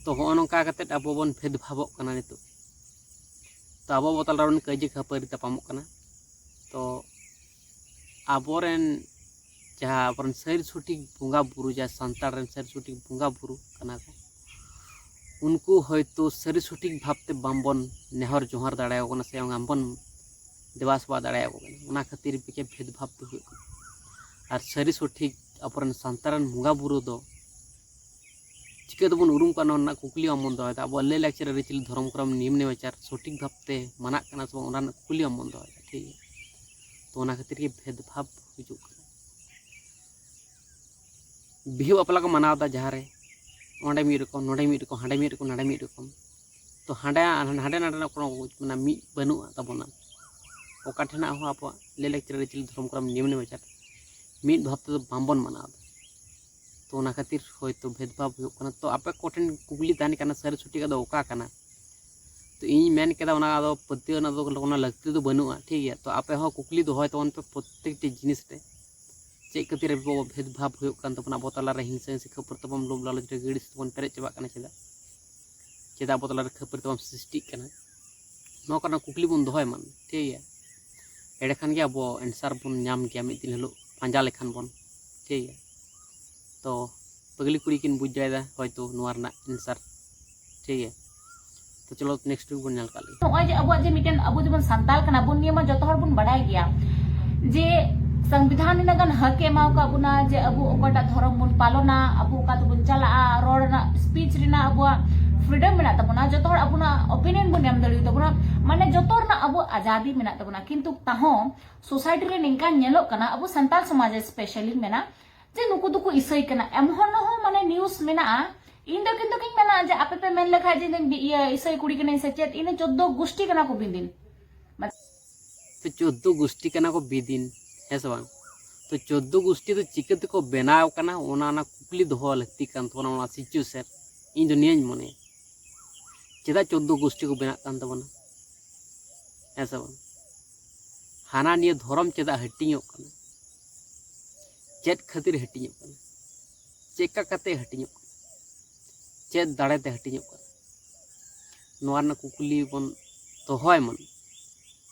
ᱛᱚ ᱦᱚᱸᱜᱼᱚ ᱱᱚᱝᱠᱟ ᱠᱟᱛᱮ ᱟᱵᱚ ᱵᱚᱱ ᱵᱷᱮᱫᱽ ᱵᱷᱟᱵᱚᱜ ᱠᱟᱱᱟ ᱱᱤᱛᱚᱜ᱾ ᱛᱚ ᱟᱵᱚ ᱟᱵᱚ ᱛᱟᱞᱟ ᱨᱮᱵᱚᱱ ᱠᱟᱹᱭᱡᱟᱹ ᱠᱷᱟᱹᱯᱟᱹᱨᱤ ᱛᱟᱯᱟᱢᱚᱜ ᱠᱟᱱᱟ᱾ ᱛᱚ ᱟᱵᱚᱨᱮᱱ ᱡᱟᱦᱟᱸ ᱟᱵᱚᱨᱮᱱ ᱥᱟᱹᱨᱤ ᱥᱚᱴᱷᱤᱠ ᱵᱚᱸᱜᱟ ᱵᱩᱨᱩ, ᱡᱟᱦᱟᱸ ᱥᱟᱱᱛᱟᱲ ᱨᱮᱱ ᱥᱟᱹᱨᱤ ᱥᱚᱴᱷᱤᱠ ᱵᱚᱸᱜᱟ ᱵᱩᱨᱩ ᱠᱟᱱᱟ ᱠᱚ, ᱩᱱᱠᱩ ᱦᱚᱭᱛᱳ ᱥᱟᱹᱨᱤ ᱥᱚᱴᱷᱤᱠ ᱵᱷᱟᱵᱽᱛᱮ ᱵᱟᱝᱵᱚᱱ ᱱᱮᱦᱚᱨ ᱡᱚᱦᱟᱨ ᱫᱟᱲᱮᱭᱟᱠᱚ ᱠᱟᱱᱟ ᱥᱮ ᱵᱟᱝᱵᱚᱱ ᱫᱮᱵᱟ ᱥᱮᱵᱟ ᱫᱟᱲᱮᱭᱟᱠᱚ ᱠᱟᱱᱟ᱾ ᱚᱱᱟ ᱠᱷᱟᱹᱛᱤᱨ ᱜᱮ ᱵᱷᱮᱫᱽ ᱵᱷᱟᱵᱽ ᱫᱚ ᱦᱩᱭᱩᱜ ᱠᱟᱱᱟ᱾ ᱟᱨ ᱥᱟᱹᱨᱤ ᱥᱚᱴᱷᱤᱠ ᱟᱵᱚᱨᱮᱱ ᱥᱟᱱᱛᱟᱲ ᱨᱮᱱ ᱵᱚᱸᱜᱟ ᱵᱩᱨᱩ ᱫᱚ ᱪᱤᱠᱟᱹ ᱛᱮᱵᱚᱱ ᱩᱨᱩᱢ ᱠᱚᱣᱟ, ᱱᱚᱣᱟ ᱨᱮᱱᱟᱜ ᱠᱩᱠᱞᱤ ᱵᱟᱝ ᱵᱚᱱ ᱫᱚᱦᱚᱭᱮᱫᱟ᱾ ᱟᱵᱚᱣᱟᱜ ᱞᱟᱹᱭ ᱞᱟᱠᱪᱟᱨ, ᱟᱹᱨᱤᱪᱟᱹᱞᱤ, ᱫᱷᱚᱨᱚᱢ, ᱠᱚᱨᱚᱢ, ᱱᱤᱭᱚᱢ ᱱᱮᱢᱟᱪᱟᱨ ᱥᱚᱴᱷᱤᱠ ᱵᱷᱟᱵᱽᱛᱮ ᱢᱟᱱᱟᱜ ᱠᱟᱱᱟ ᱥᱮ ᱵᱟᱝ, ᱚᱱᱟ ᱨᱮᱱᱟᱜ ᱠᱩᱠᱞᱤ ᱵᱟᱝ ᱵᱚᱱ ᱫᱚᱦᱚᱭᱮᱫᱟ᱾ ᱴᱷᱤᱠ ᱜᱮᱭᱟ, ᱛᱚ ᱚᱱᱟ ᱠᱷᱟᱹᱛᱤᱨ ᱜᱮ ᱵᱷᱮᱫᱽ ᱵᱷᱟᱵᱽ ᱦᱤᱡᱩᱜ ᱠᱟᱱᱟ᱾ ᱵᱤᱦᱟᱹ ᱵᱟᱯᱞᱟ ᱠᱚ ᱢᱟᱱᱟᱣ ᱮᱫᱟ ᱡᱟᱦᱟᱸ ᱨᱮ, ᱚᱸᱰᱮ ᱢᱤᱫ ᱨᱚᱠᱚᱢ, ᱱᱚᱸᱰᱮ ᱢᱤᱫ ᱨᱚᱠᱚᱢ, ᱦᱟᱸᱰᱮ ᱢᱤᱫ ᱨᱚᱠᱚᱢ, ᱱᱟᱸᱰᱮ ᱢᱤᱫ ᱨᱚᱠᱚᱢ᱾ ᱛᱚ ᱦᱟᱸᱰᱮ, ᱦᱟᱸᱰᱮ ᱱᱟᱸᱰᱮᱱᱟᱜ ᱠᱳᱱᱳ ᱢᱟᱱᱮ ᱢᱤᱫ ᱵᱟᱹᱱᱩᱜᱼᱟ ᱛᱟᱵᱚᱱᱟ᱾ ᱚᱠᱟ ᱴᱷᱮᱱᱟᱜ ᱦᱚᱸ ᱟᱵᱚᱣᱟᱜ ᱞᱟᱹᱭ ᱞᱟᱠᱪᱟᱨ, ᱟᱹᱨᱤᱪᱟᱹᱞᱤ, ᱫᱷᱚᱨᱚᱢ, ᱠᱚᱨᱚᱢ, ᱱᱤᱭᱚᱢ ᱱᱮᱢᱟᱪᱟᱨ ᱢᱤᱫ ᱵᱷᱟᱵᱽ ᱛᱮᱫᱚ ᱵᱟᱝᱵᱚᱱ ᱢᱟᱱᱟᱣ ᱮᱫᱟ᱾ ᱛᱚ ᱚᱱᱟ ᱠᱷᱟᱹᱛᱤᱨ ᱦᱚᱭᱛᱳ ᱵᱷᱮᱫᱽ ᱵᱷᱟᱵᱽ ᱦᱩᱭᱩᱜ ᱠᱟᱱᱟ᱾ ᱛᱚ ᱟᱯᱮ ᱠᱚᱴᱷᱮᱱ ᱠᱩᱠᱞᱤ ᱛᱟᱦᱮᱱ ᱠᱟᱱᱟ, ᱥᱟᱹᱨᱤ ᱥᱚᱴᱷᱤᱠᱟᱜ ᱫᱚ ᱚᱠᱟ ᱠᱟᱱᱟ? ᱛᱚ ᱤᱧ ᱢᱮᱱ ᱠᱮᱫᱟ, ᱚᱱᱟ ᱫᱚ ᱯᱟᱹᱛᱭᱟᱹᱣ ᱨᱮᱱᱟᱜ ᱫᱚ ᱠᱳᱱᱳ ᱞᱟᱹᱠᱛᱤ ᱫᱚ ᱵᱟᱹᱱᱩᱜᱼᱟ᱾ ᱴᱷᱤᱠ ᱜᱮᱭᱟ, ᱛᱚ ᱟᱯᱮ ᱦᱚᱸ ᱠᱩᱠᱞᱤ ᱫᱚᱦᱚᱭ ᱛᱟᱵᱚᱱ ᱯᱮ ᱯᱨᱚᱛᱛᱮᱠᱴᱤ ᱡᱤᱱᱤᱥ ᱨᱮ, ᱪᱮᱫ ᱠᱷᱟᱹᱛᱤᱨ ᱟᱵᱚ ᱵᱷᱮᱫᱽ ᱵᱷᱟᱵᱽ ᱦᱩᱭᱩᱜ ᱠᱟᱱ ᱛᱟᱵᱚᱱᱟ, ᱟᱵᱚ ᱛᱟᱞᱟᱨᱮ ᱦᱤᱝᱥᱟᱹ ᱦᱤᱝᱥᱤ, ᱠᱷᱟᱹᱯᱟᱹᱨᱤ ᱛᱟᱯᱟᱢ, ᱞᱳᱵᱷ ᱞᱟᱞᱚᱪ ᱨᱮ ᱜᱤᱲᱤᱥ ᱛᱮᱵᱚᱱ ᱯᱮᱨᱮᱡ ᱪᱟᱵᱟᱜ ᱠᱟᱱᱟ ᱪᱮᱫᱟᱜ? ᱪᱮᱫᱟᱜ ᱟᱵᱚ ᱛᱟᱞᱟᱨᱮ ᱠᱷᱟᱹᱯᱟᱹᱨᱤ ᱛᱟᱯᱟᱢ ᱥᱨᱤᱥᱴᱤᱜ ᱠᱟᱱᱟ? ᱱᱚᱣᱟ ᱠᱚᱨᱮᱱᱟᱜ ᱠᱩᱠᱞᱤ ᱵᱚᱱ ᱫᱚᱦᱚᱭ ᱢᱟ᱾ ᱴᱷᱤᱠ ᱜᱮᱭᱟ, ᱮᱸᱰᱮᱠᱷᱟᱱ ᱜᱮ ᱟᱵᱚ ᱮᱱᱥᱟᱨ ᱵᱚᱱ ᱧᱟᱢ ᱜᱮᱭᱟ ᱢᱤᱫ ᱫᱤᱱ ᱦᱤᱞᱳᱜ ᱯᱟᱸᱡᱟ ᱞᱮᱠᱷᱟᱱ ᱵᱚᱱ᱾ ᱴᱷᱤᱠ ᱜᱮᱭᱟ, ᱛᱚ ᱯᱟᱹᱜᱽᱞᱤ ᱠᱩᱲᱤ ᱠᱤᱱ ᱵᱩᱡᱽ ᱫᱟᱲᱮᱭᱟᱫᱟ ᱦᱚᱭᱛᱳ ᱱᱚᱣᱟ ᱨᱮᱱᱟᱜ ᱮᱱᱥᱟᱨ᱾ ᱴᱷᱤᱠ ᱜᱮᱭᱟ, ᱛᱚ ᱪᱚᱞᱚ ᱱᱮᱠᱥᱴ ᱩᱭᱤᱠ ᱵᱚᱱ ᱧᱮᱞ ᱠᱟᱜ ᱞᱮᱜᱮ᱾ ᱱᱚᱜᱼᱚᱭ ᱡᱮ ᱟᱵᱚᱣᱟᱜ ᱡᱮ ᱢᱤᱫᱴᱮᱱ, ᱟᱵᱚ ᱡᱮᱢᱚᱱ ᱥᱟᱱᱛᱟᱲ ᱠᱟᱱᱟ ᱵᱚᱱ, ᱱᱤᱭᱟᱹ ᱢᱟ ᱡᱚᱛᱚ ᱦᱚᱲ ᱵᱚᱱ ᱵᱟᱰᱟᱭ ᱜᱮᱭᱟ ᱡᱮ ᱥᱚᱝᱵᱤᱫᱷᱟᱱ ᱱᱤᱱᱟᱹᱜ ᱜᱟᱱ ᱦᱚᱠ ᱮ ᱮᱢᱟᱣ ᱠᱟᱜ ᱵᱚᱱᱟ ᱡᱮ ᱟᱵᱚ ᱚᱠᱟᱴᱟᱜ ᱫᱷᱚᱨᱚᱢ ᱵᱚᱱ ᱯᱟᱞᱚᱱᱟ, ᱟᱵᱚ ᱚᱠᱟ ᱛᱮᱵᱚᱱ ᱪᱟᱞᱟᱜᱼᱟ, ᱨᱚᱲ ᱨᱮᱱᱟᱜ, ᱥᱯᱤᱪ ᱨᱮᱱᱟᱜ ᱟᱵᱚᱣᱟᱜ ᱯᱷᱨᱤᱰᱚᱢ ᱢᱮᱱᱟᱜ ᱛᱟᱵᱚᱱᱟ, ᱡᱚᱛᱚ ᱦᱚᱲ ᱟᱵᱚᱱᱟᱜ ᱚᱯᱤᱱᱤᱭᱚᱱ ᱵᱚᱱ ᱮᱢ ᱫᱟᱲᱮᱭᱟᱜ ᱛᱟᱵᱚᱱᱟ, ᱢᱟᱱᱮ ᱡᱚᱛᱚ ᱨᱮᱱᱟᱜ ᱟᱵᱚ ᱟᱡᱟᱫᱤ ᱢᱮᱱᱟᱜ ᱛᱟᱵᱚᱱᱟ᱾ ᱠᱤᱱᱛᱩ ᱛᱟᱦᱚᱸ ᱥᱳᱥᱟᱭᱴᱤ ᱨᱮ ᱱᱤᱝᱠᱟᱱ ᱧᱮᱞᱚᱜ ᱠᱟᱱᱟ, ᱟᱵᱚ ᱥᱟᱱᱛᱟᱲ ᱥᱚᱢᱟᱡᱽ ᱨᱮ ᱥᱯᱮᱥᱟᱞᱤ ᱢᱮᱱᱟᱜ ᱡᱮ ᱱᱩᱠᱩ ᱫᱚᱠᱚ ᱤᱥᱟᱹᱭ ᱠᱟᱱᱟ, ᱮᱢᱚᱱ ᱦᱚᱸ ᱢᱟᱱᱮ ᱱᱤᱭᱩᱡᱽ ᱢᱮᱱᱟᱜᱼᱟ᱾ ᱤᱧ ᱫᱚ ᱠᱤᱱᱛᱩ ᱜᱤᱧ ᱢᱮᱱᱟ ᱡᱮ ᱟᱯᱮ ᱯᱮ ᱢᱮᱱ ᱞᱮᱠᱷᱟᱡ ᱡᱮ ᱤᱧ ᱫᱚ ᱤᱭᱟᱹ ᱤᱥᱟᱹᱭ ᱠᱩᱲᱤ ᱠᱟᱹᱱᱟᱹᱧ ᱥᱮ ᱪᱮᱫ, ᱤᱧ ᱫᱚ ᱪᱳᱫᱽᱫᱳ ᱜᱩᱥᱴᱤ ᱠᱟᱱᱟ ᱠᱚ ᱵᱤᱫᱤᱱ᱾ ᱛᱚ ᱪᱳᱫᱽᱫᱳ ᱜᱩᱥᱴᱤ ᱠᱟᱱᱟ ᱠᱚ ᱵᱤᱫᱤᱱ, ᱦᱮᱸ ᱥᱮ ᱵᱟᱝ? ᱛᱚ ᱪᱳᱫᱽᱫᱳ ᱜᱩᱥᱴᱤ ᱫᱚ ᱪᱤᱠᱟᱹ ᱛᱮᱠᱚ ᱵᱮᱱᱟᱣ ᱠᱟᱱᱟ, ᱚᱱᱟ ᱚᱱᱟ ᱠᱩᱠᱞᱤ ᱫᱚᱦᱚ ᱞᱟᱹᱠᱛᱤ ᱠᱟᱱ ᱛᱟᱵᱚᱱᱟ᱾ ᱚᱱᱟ ᱥᱤᱪᱩᱭᱮᱥᱚᱱ ᱤᱧ ᱫᱚ ᱱᱤᱭᱟᱹᱧ ᱢᱚᱱᱮᱭᱟ, ᱪᱮᱫᱟᱜ ᱪᱳᱫᱽᱫᱳ ᱜᱩᱥᱴᱤ ᱠᱚ ᱵᱮᱱᱟᱜ ᱠᱟᱱ ᱛᱟᱵᱚᱱᱟ, ᱦᱮᱸ ᱥᱮ ᱵᱟᱝ? ᱦᱟᱱᱟ ᱱᱤᱭᱟᱹ ᱫᱷᱚᱨᱚᱢ ᱪᱮᱫᱟᱜ ᱦᱟᱹᱴᱤᱧᱚᱜ ᱠᱟᱱᱟ? ᱪᱮᱫ ᱠᱷᱟᱹᱛᱤᱨ ᱦᱟᱹᱴᱤᱧᱚᱜ ᱠᱟᱱᱟ? ᱪᱮᱫ ᱠᱟ ᱠᱟᱛᱮ ᱦᱟᱹᱴᱤᱧᱚᱜ ᱠᱟᱱᱟ? ᱪᱮᱫ ᱫᱟᱲᱮ ᱛᱮ ᱦᱟᱹᱴᱤᱧᱚᱜ ᱠᱟᱱᱟ? ᱱᱚᱣᱟ ᱨᱮᱱᱟᱜ ᱠᱩᱠᱞᱤ ᱵᱚᱱ ᱫᱚᱦᱚᱭ ᱢᱟ,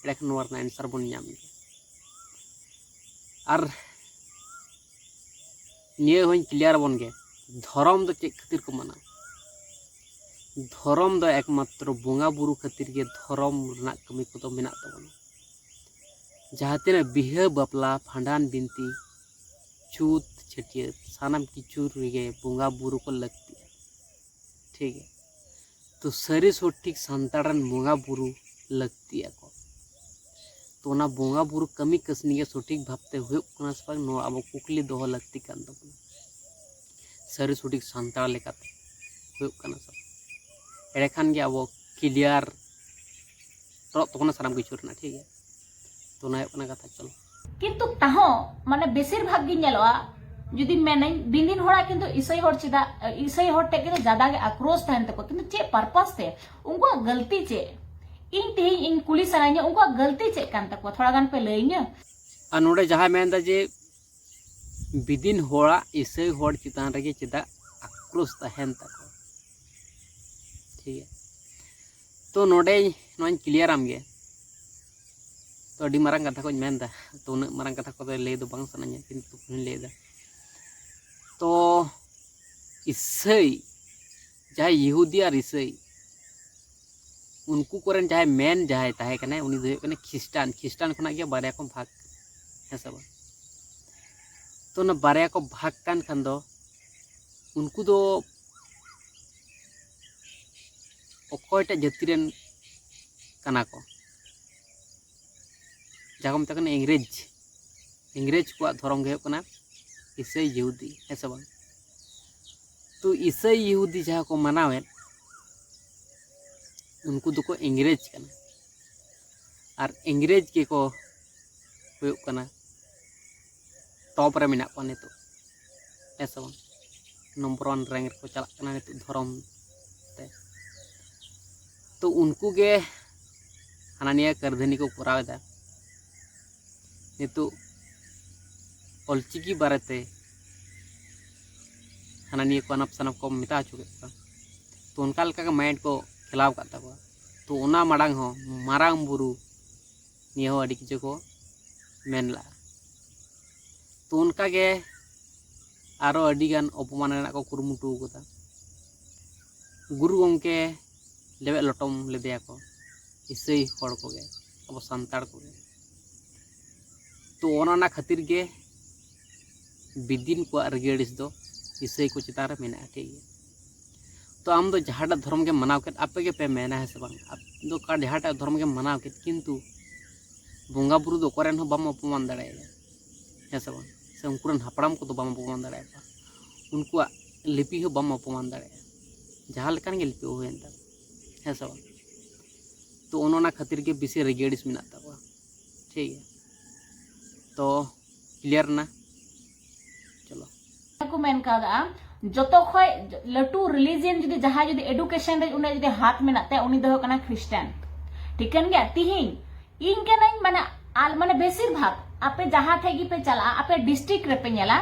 ᱮᱸᱰᱮᱠᱷᱟᱱ ᱱᱚᱣᱟ ᱨᱮᱱᱟᱜ ᱮᱱᱥᱟᱨ ᱵᱚᱱ ᱧᱟᱢ ᱜᱮᱭᱟ᱾ ᱟᱨ ᱱᱤᱭᱟᱹ ᱦᱚᱸᱧ ᱠᱞᱤᱭᱟᱨ ᱟᱵᱚᱱ ᱜᱮ, ᱫᱷᱚᱨᱚᱢ ᱫᱚ ᱪᱮᱫ ᱠᱷᱟᱹᱛᱤᱨ ᱠᱚ ᱢᱟᱱᱟᱣᱟ? ᱫᱷᱚᱨᱚᱢ ᱫᱚ ᱮᱠᱢᱟᱛᱨᱚ ᱵᱚᱸᱜᱟ ᱵᱩᱨᱩ ᱠᱷᱟᱹᱛᱤᱨ ᱜᱮ ᱫᱷᱚᱨᱚᱢ ᱨᱮᱱᱟᱜ ᱠᱟᱹᱢᱤ ᱠᱚᱫᱚ ᱢᱮᱱᱟᱜ ᱛᱟᱵᱚᱱᱟ᱾ ᱡᱟᱦᱟᱸ ᱛᱤᱱᱟᱹᱜ ᱵᱤᱦᱟᱹ, ᱵᱟᱯᱞᱟ, ᱵᱷᱟᱸᱰᱟᱱ, ᱵᱤᱱᱛᱤ, ᱪᱷᱩᱛ, ᱪᱷᱟᱹᱴᱭᱟᱹᱨ, ᱥᱟᱱᱟᱢ ᱠᱤᱪᱷᱩ ᱨᱮᱜᱮ ᱵᱚᱸᱜᱟ ᱵᱩᱨᱩ ᱠᱚ ᱞᱟᱹᱠᱛᱤᱜᱼᱟ᱾ ᱴᱷᱤᱠ ᱜᱮᱭᱟ? ᱛᱚ ᱥᱟᱹᱨᱤ ᱥᱚᱴᱷᱤᱠ ᱥᱟᱱᱛᱟᱲ ᱨᱮᱱ ᱵᱚᱸᱜᱟ ᱵᱩᱨᱩ ᱞᱟᱹᱠᱛᱤᱜ ᱟᱠᱚ᱾ ᱛᱚ ᱚᱱᱟ ᱵᱚᱸᱜᱟ ᱵᱩᱨᱩ ᱠᱟᱹᱢᱤ ᱠᱟᱹᱥᱱᱤ ᱜᱮ ᱥᱚᱴᱷᱤᱠ ᱵᱷᱟᱵᱽᱛᱮ ᱦᱩᱭᱩᱜ ᱠᱟᱱᱟ ᱥᱮ ᱵᱟᱝ, ᱱᱚᱣᱟ ᱟᱵᱚ ᱠᱩᱠᱞᱤ ᱫᱚᱦᱚ ᱞᱟᱹᱠᱛᱤ ᱠᱟᱱ ᱛᱟᱵᱚᱱᱟ᱾ ᱥᱟᱹᱨᱤ ᱥᱚᱴᱷᱤᱠ ᱥᱟᱱᱛᱟᱲ ᱞᱮᱠᱟᱛᱮ ᱦᱩᱭᱩᱜ ᱠᱟᱱᱟ ᱥᱮ ᱵᱟᱝ? ᱮᱸᱰᱮᱠᱷᱟᱱ ᱜᱮ ᱟᱵᱚ ᱠᱞᱤᱭᱟᱨ ᱛᱚᱨᱚᱜ ᱛᱟᱵᱚᱱᱟ ᱥᱟᱱᱟᱢ ᱠᱤᱪᱷᱩ ᱨᱮᱱᱟᱜ, ᱴᱷᱤᱠ ᱜᱮᱭᱟ? ᱛᱚ ᱚᱱᱟ ᱦᱩᱭᱩᱜ ᱠᱟᱱᱟ ᱠᱟᱛᱷᱟ᱾ ᱪᱚᱞᱚ᱾ ᱠᱤᱱᱛᱩ ᱛᱟᱦᱚᱸ ᱢᱟᱱᱮ ᱵᱮᱥᱤᱨ ᱵᱷᱟᱜᱽ ᱜᱮ ᱧᱮᱞᱚᱜᱼᱟ, ᱡᱩᱫᱤ ᱢᱮᱱᱟᱹᱧ ᱵᱤᱱᱫᱤᱱ ᱦᱚᱲᱟᱜ ᱠᱤᱱᱛᱩ ᱤᱥᱟᱹᱭ ᱦᱚᱲ ᱪᱮᱫᱟᱜ, ᱤᱥᱟᱹᱭ ᱦᱚᱲ ᱴᱷᱮᱡ ᱠᱤᱱᱛᱩ ᱡᱟᱫᱟ ᱜᱮ ᱟᱠᱨᱳᱥ ᱛᱟᱦᱮᱱ ᱛᱟᱠᱚᱣᱟ, ᱠᱤᱱᱛᱩ ᱪᱮᱫ ᱯᱟᱨᱯᱟᱥ ᱛᱮ? ᱩᱱᱠᱩᱣᱟᱜ ᱜᱟᱹᱞᱛᱤ ᱪᱮᱫ? ᱤᱧ ᱛᱮᱦᱮᱧ ᱤᱧ ᱠᱩᱞᱤ ᱥᱟᱱᱟᱧᱟ, ᱩᱱᱠᱩᱣᱟᱜ ᱜᱟᱹᱞᱛᱤ ᱪᱮᱫ ᱠᱟᱱ ᱛᱟᱠᱚᱣᱟ? ᱛᱷᱚᱲᱟ ᱜᱟᱱ ᱯᱮ ᱞᱟᱹᱭᱟᱹᱧᱟ᱾ ᱟᱨ ᱱᱚᱰᱮ ᱡᱟᱦᱟᱸᱭ ᱢᱮᱱᱫᱟ ᱡᱮ ᱵᱤᱫᱤᱱ ᱦᱚᱲᱟᱜ ᱤᱥᱟᱹᱭ ᱦᱚᱲ ᱪᱮᱛᱟᱱ ᱨᱮᱜᱮ ᱪᱮᱫᱟᱜ ᱟᱠᱨᱳᱥ ᱛᱟᱦᱮᱱ ᱛᱟᱠᱚᱣᱟ, ᱴᱷᱤᱠ ᱜᱮᱭᱟ? ᱛᱚ ᱱᱚᱰᱮ ᱱᱚᱣᱟᱧ ᱠᱞᱤᱭᱟᱨᱟᱢ ᱜᱮ᱾ ᱛᱚ ᱟᱹᱰᱤ ᱢᱟᱨᱟᱝ ᱠᱟᱛᱷᱟ ᱠᱚᱧ ᱢᱮᱱᱫᱟ, ᱛᱚ ᱩᱱᱟᱹᱜ ᱢᱟᱨᱟᱝ ᱠᱟᱛᱷᱟ ᱠᱚᱫᱚ ᱞᱟᱹᱭ ᱫᱚ ᱵᱟᱝ ᱥᱟᱱᱟᱧᱟ, ᱠᱤᱱᱛᱩ ᱛᱚᱵᱩᱧ ᱞᱟᱹᱭᱫᱟ᱾ ᱛᱚ ᱤᱥᱟᱹᱭ, ᱡᱟᱦᱟᱸᱭ ᱤᱦᱩᱫᱤ ᱟᱨ ᱤᱥᱟᱹᱭ, ᱩᱱᱠᱩ ᱠᱚᱨᱮᱱ ᱡᱟᱦᱟᱸᱭ ᱢᱮᱱ ᱡᱟᱦᱟᱸᱭ ᱛᱟᱦᱮᱸ ᱠᱟᱱᱟᱭ, ᱩᱱᱤ ᱫᱚ ᱦᱩᱭᱩᱜ ᱠᱟᱱᱟ ᱠᱷᱤᱥᱴᱟᱱ᱾ ᱠᱷᱤᱥᱴᱟᱱ ᱠᱷᱚᱱᱟᱜ ᱜᱮ ᱵᱟᱨᱭᱟ ᱠᱚ ᱵᱷᱟᱜᱽ, ᱦᱮᱸ ᱥᱮ ᱵᱟᱝ? ᱛᱚ ᱚᱱᱟ ᱵᱟᱨᱭᱟ ᱠᱚ ᱵᱷᱟᱜᱽ ᱠᱟᱱ ᱠᱷᱟᱱ ᱫᱚ ᱩᱱᱠᱩ ᱫᱚ ᱚᱠᱚᱭᱴᱟᱜ ᱡᱟᱹᱛᱤ ᱨᱮᱱ ᱠᱟᱱᱟ ᱠᱚ? ᱡᱟᱦᱟᱸ ᱠᱚ ᱢᱮᱛᱟᱜ ᱠᱟᱱᱟ ᱤᱝᱨᱮᱡᱽ᱾ ᱤᱝᱨᱮᱡᱽ ᱠᱚᱣᱟᱜ ᱫᱷᱚᱨᱚᱢ ᱜᱮ ᱦᱩᱭᱩᱜ ᱠᱟᱱᱟ ᱤᱥᱟᱹᱭ ᱭᱤᱦᱩᱫᱤ, ᱦᱮᱸ ᱥᱮ ᱵᱟᱝ? ᱛᱚ ᱤᱥᱟᱹᱭ ᱭᱤᱦᱩᱫᱤ ᱡᱟᱦᱟᱸ ᱠᱚ ᱢᱟᱱᱟᱣᱮᱫ, ᱩᱱᱠᱩ ᱫᱚᱠᱚ ᱤᱝᱨᱮᱡᱽ ᱠᱟᱱᱟ᱾ ᱟᱨ ᱤᱝᱨᱮᱡᱽ ᱜᱮᱠᱚ ᱦᱩᱭᱩᱜ ᱠᱟᱱᱟ, ᱴᱚᱯ ᱨᱮ ᱢᱮᱱᱟᱜ ᱠᱚᱣᱟ ᱱᱤᱛᱚᱜ, ᱦᱮᱸ ᱥᱮ ᱵᱟᱝ? ᱱᱚᱢᱵᱚᱨ ᱳᱣᱟᱱ ᱨᱮᱝᱠ ᱨᱮᱠᱚ ᱪᱟᱞᱟᱜ ᱠᱟᱱᱟ ᱱᱤᱛᱚᱜ ᱫᱷᱚᱨᱚᱢ ᱛᱮ᱾ ᱛᱚ ᱩᱱᱠᱩ ᱜᱮ ᱦᱟᱱᱟ ᱱᱤᱭᱟᱹ ᱠᱟᱹᱨᱫᱷᱟᱹᱱᱤ ᱠᱚ ᱠᱚᱨᱟᱣ ᱮᱫᱟ᱾ ᱱᱤᱛᱚᱜ ᱚᱞᱪᱤᱠᱤ ᱵᱟᱨᱮᱛᱮ ᱦᱟᱱᱟ ᱱᱤᱭᱟᱹ ᱠᱚ ᱟᱱᱟᱯ ᱥᱟᱱᱟᱯ ᱠᱚ ᱢᱮᱛᱟ ᱦᱚᱪᱚ ᱠᱮᱫ ᱠᱚᱣᱟ᱾ ᱛᱚ ᱚᱱᱠᱟ ᱞᱮᱠᱟ ᱜᱮ ᱢᱟᱭᱤᱱᱰ ᱠᱚ ᱠᱷᱮᱞᱟᱣ ᱟᱠᱟᱫ ᱛᱟᱠᱚᱣᱟ᱾ ᱛᱚ ᱚᱱᱟ ᱢᱟᱲᱟᱝ ᱦᱚᱸ ᱢᱟᱨᱟᱝ ᱵᱩᱨᱩ ᱱᱤᱭᱟᱹ ᱦᱚᱸ ᱟᱹᱰᱤ ᱠᱤᱪᱷᱩ ᱠᱚ ᱢᱮᱱ ᱞᱟᱜᱼᱟ᱾ ᱛᱚ ᱚᱱᱠᱟ ᱜᱮ ᱟᱨᱚ ᱟᱹᱰᱤ ᱜᱟᱱ ᱚᱯᱚᱢᱟᱱ ᱨᱮᱱᱟᱜ ᱠᱚ ᱠᱩᱨᱩᱢᱩᱴᱩ ᱟᱠᱟᱫᱟ᱾ ᱜᱩᱨᱩ ᱜᱚᱢᱠᱮ ᱞᱮᱵᱮᱫ ᱞᱚᱴᱚᱢ ᱞᱮᱫᱮᱭᱟ ᱠᱚ ᱤᱥᱟᱹᱭ ᱦᱚᱲ ᱠᱚᱜᱮ, ᱟᱵᱚ ᱥᱟᱱᱛᱟᱲ ᱠᱚᱜᱮ᱾ ᱛᱚ ᱚᱱᱟ ᱚᱱᱟ ᱠᱷᱟᱹᱛᱤᱨ ᱜᱮ ᱵᱤᱫᱤᱱ ᱠᱚᱣᱟᱜ ᱨᱟᱹᱜᱤ ᱟᱹᱲᱤᱥ ᱫᱚ ᱤᱥᱟᱹᱭ ᱠᱚ ᱪᱮᱛᱟᱱ ᱨᱮ ᱢᱮᱱᱟᱜᱼᱟ, ᱴᱷᱤᱠ ᱜᱮᱭᱟ᱾ ᱛᱚ ᱟᱢ ᱫᱚ ᱡᱟᱦᱟᱸᱴᱟᱜ ᱫᱷᱚᱨᱚᱢ ᱜᱮᱢ ᱢᱟᱱᱟᱣ ᱠᱮᱫ, ᱟᱯᱮ ᱜᱮᱯᱮ ᱢᱮᱱᱟ, ᱦᱮᱸ ᱥᱮ ᱵᱟᱝ? ᱟᱢ ᱫᱚ ᱚᱠᱟ ᱡᱟᱦᱟᱸᱴᱟᱜ ᱫᱷᱚᱨᱚᱢ ᱜᱮᱢ ᱢᱟᱱᱟᱣ ᱠᱮᱫ, ᱠᱤᱱᱛᱩ ᱵᱚᱸᱜᱟ ᱵᱩᱨᱩ ᱫᱚ ᱚᱠᱚᱭ ᱨᱮᱱ ᱦᱚᱸ ᱵᱟᱢ ᱚᱯᱚᱢᱟᱱ ᱫᱟᱲᱮᱭᱟᱭᱟ, ᱦᱮᱸ ᱥᱮ ᱵᱟᱝ? ᱥᱮ ᱩᱱᱠᱩ ᱨᱮᱱ ᱦᱟᱯᱲᱟᱢ ᱠᱚᱫᱚ ᱵᱟᱢ ᱚᱯᱚᱢᱟᱱ ᱫᱟᱲᱮᱭᱟᱠᱚᱣᱟ, ᱩᱱᱠᱩᱣᱟᱜ ᱞᱤᱯᱤ ᱦᱚᱸ ᱵᱟᱢ ᱚᱯᱚᱢᱟᱱ ᱫᱟᱲᱮᱭᱟᱜᱼᱟ, ᱡᱟᱦᱟᱸ ᱞᱮᱠᱟᱱ ᱜᱮ ᱞᱤᱯᱤ ᱦᱩᱭᱮᱱ ᱛᱟᱢ, ᱦᱮᱸ ᱥᱮ ᱵᱟᱝ? ᱛᱚ ᱚᱱᱮ ᱚᱱᱟ ᱠᱷᱟᱹᱛᱤᱨ ᱜᱮ ᱵᱮᱥᱤ ᱨᱟᱹᱜᱤ ᱟᱹᱲᱤᱥ ᱢᱮᱱᱟᱜ ᱛᱟᱠᱚᱣᱟ, ᱴᱷᱤᱠ ᱜᱮᱭᱟ᱾ ᱛᱚ ᱠᱞᱤᱭᱟᱨ ᱮᱱᱟ, ᱪᱚᱞᱚ᱾ ᱠᱚ ᱢᱮᱱ ᱠᱟᱣᱫᱟ, ᱡᱚᱛᱚ ᱠᱷᱚᱡ ᱞᱟᱹᱴᱩ ᱨᱤᱞᱤᱡᱤᱭᱟᱱ ᱡᱩᱫᱤ ᱡᱟᱦᱟᱸᱭ ᱡᱩᱫᱤ ᱮᱰᱩᱠᱮᱥᱚᱱ ᱨᱮ ᱩᱱᱤ ᱡᱩᱫᱤ ᱦᱟᱛ ᱢᱮᱱᱟᱜ ᱛᱟᱭᱟ, ᱩᱱᱤ ᱫᱚ ᱦᱩᱭᱩᱜ ᱠᱟᱱᱟ ᱠᱷᱨᱤᱥᱴᱟᱱ᱾ ᱴᱷᱤᱠᱟᱹᱱ ᱜᱮᱭᱟ? ᱛᱤᱦᱤᱧ ᱤᱧ ᱠᱟᱹᱱᱟᱹᱧ ᱢᱟᱱᱮ ᱟᱞ ᱢᱟᱱᱮ ᱵᱮᱥᱤᱨ ᱵᱷᱟᱜᱽ ᱟᱯᱮ ᱡᱟᱦᱟᱸ ᱴᱷᱮᱡ ᱜᱮᱯᱮ ᱪᱟᱞᱟᱜᱼᱟ, ᱟᱯᱮ ᱰᱤᱥᱴᱨᱤᱠᱴ ᱨᱮᱯᱮ ᱧᱮᱞᱟ,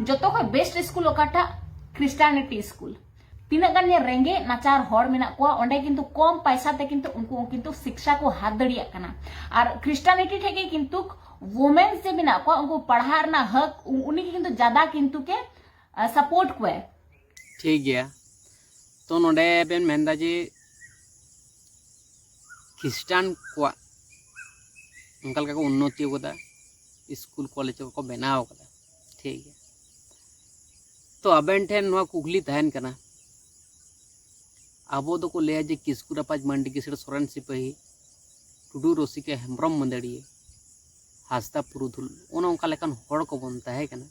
ᱡᱚᱛᱚ ᱠᱷᱚᱡ ᱵᱮᱥᱴ ᱥᱠᱩᱞ ᱚᱠᱟᱴᱟᱜ? ᱠᱷᱨᱤᱥᱴᱟᱱᱤᱴᱤ ᱥᱠᱩᱞ᱾ ᱛᱤᱱᱟᱹᱜ ᱜᱟᱱ ᱧᱮᱞ ᱨᱮᱸᱜᱮᱡ ᱱᱟᱪᱟᱨ ᱦᱚᱲ ᱢᱮᱱᱟᱜ ᱠᱚᱣᱟ, ᱚᱸᱰᱮ ᱠᱤᱱᱛᱩ ᱠᱚᱢ ᱯᱟᱭᱥᱟ ᱛᱮ ᱠᱤᱱᱛᱩ ᱩᱱᱠᱩ ᱠᱤᱱᱛᱩ ᱥᱤᱠᱥᱟ ᱠᱚ ᱦᱟᱛ ᱫᱟᱲᱮᱭᱟᱜ ᱠᱟᱱᱟ᱾ ᱟᱨ ᱠᱷᱨᱤᱥᱴᱟᱱᱤᱴᱤ ᱴᱷᱮᱡ ᱜᱮ ᱠᱤᱱᱛᱩ ᱣᱩᱢᱮᱱᱥ ᱡᱮ ᱢᱮᱱᱟᱜ ᱠᱚᱣᱟ, ᱩᱱᱠᱩ ᱯᱟᱲᱦᱟᱜ ᱨᱮᱱᱟᱜ ᱦᱚᱠ ᱩ- ᱩᱱᱤ ᱜᱮ ᱠᱤᱱᱛᱩ ᱡᱟᱫᱟ ᱠᱤᱱᱛᱩ ᱠᱮ ᱥᱟᱯᱳᱨᱴ ᱠᱚᱣᱟᱭ᱾ ᱴᱷᱤᱠ ᱜᱮᱭᱟ᱾ ᱛᱚ ᱱᱚᱰᱮ ᱵᱮᱱ ᱢᱮᱱᱫᱟ ᱡᱮ ᱠᱷᱨᱤᱥᱴᱟᱱ ᱠᱚᱣᱟᱜ ᱚᱱᱠᱟ ᱞᱮᱠᱟ ᱠᱚ ᱩᱱᱱᱚᱛᱤ ᱟᱠᱟᱫᱟ, ᱥᱠᱩᱞ ᱠᱚᱞᱮᱡᱽ ᱠᱚᱠᱚ ᱵᱮᱱᱟᱣ ᱟᱠᱟᱫᱟ, ᱴᱷᱤᱠ ᱜᱮᱭᱟ᱾ ᱛᱚ ᱟᱵᱮᱱ ᱴᱷᱮᱱ ᱱᱚᱣᱟ ᱠᱩᱠᱞᱤ ᱛᱟᱦᱮᱱ ᱠᱟᱱᱟ, ᱟᱵᱚ ᱫᱚᱠᱚ ᱞᱟᱹᱭᱟ ᱡᱮ ᱠᱤᱥᱠᱩ ᱨᱟᱯᱟᱡᱽ, ᱢᱟᱱᱰᱤ ᱠᱤᱥᱟᱹᱬ, ᱥᱚᱨᱮᱱ ᱥᱤᱯᱟᱹᱦᱤ, ᱴᱩᱰᱩ ᱨᱚᱥᱤᱠᱟ, ᱦᱮᱢᱵᱨᱚᱢ ᱢᱟᱹᱫᱟᱹᱲᱤᱭᱟᱹ, ᱦᱟᱸᱥᱫᱟ ᱯᱩᱨᱩᱫᱷᱩᱞ, ᱚᱱᱮ ᱚᱱᱠᱟ ᱞᱮᱠᱟᱱ ᱦᱚᱲ ᱠᱚᱵᱚᱱ ᱛᱟᱦᱮᱸ ᱠᱟᱱᱟ᱾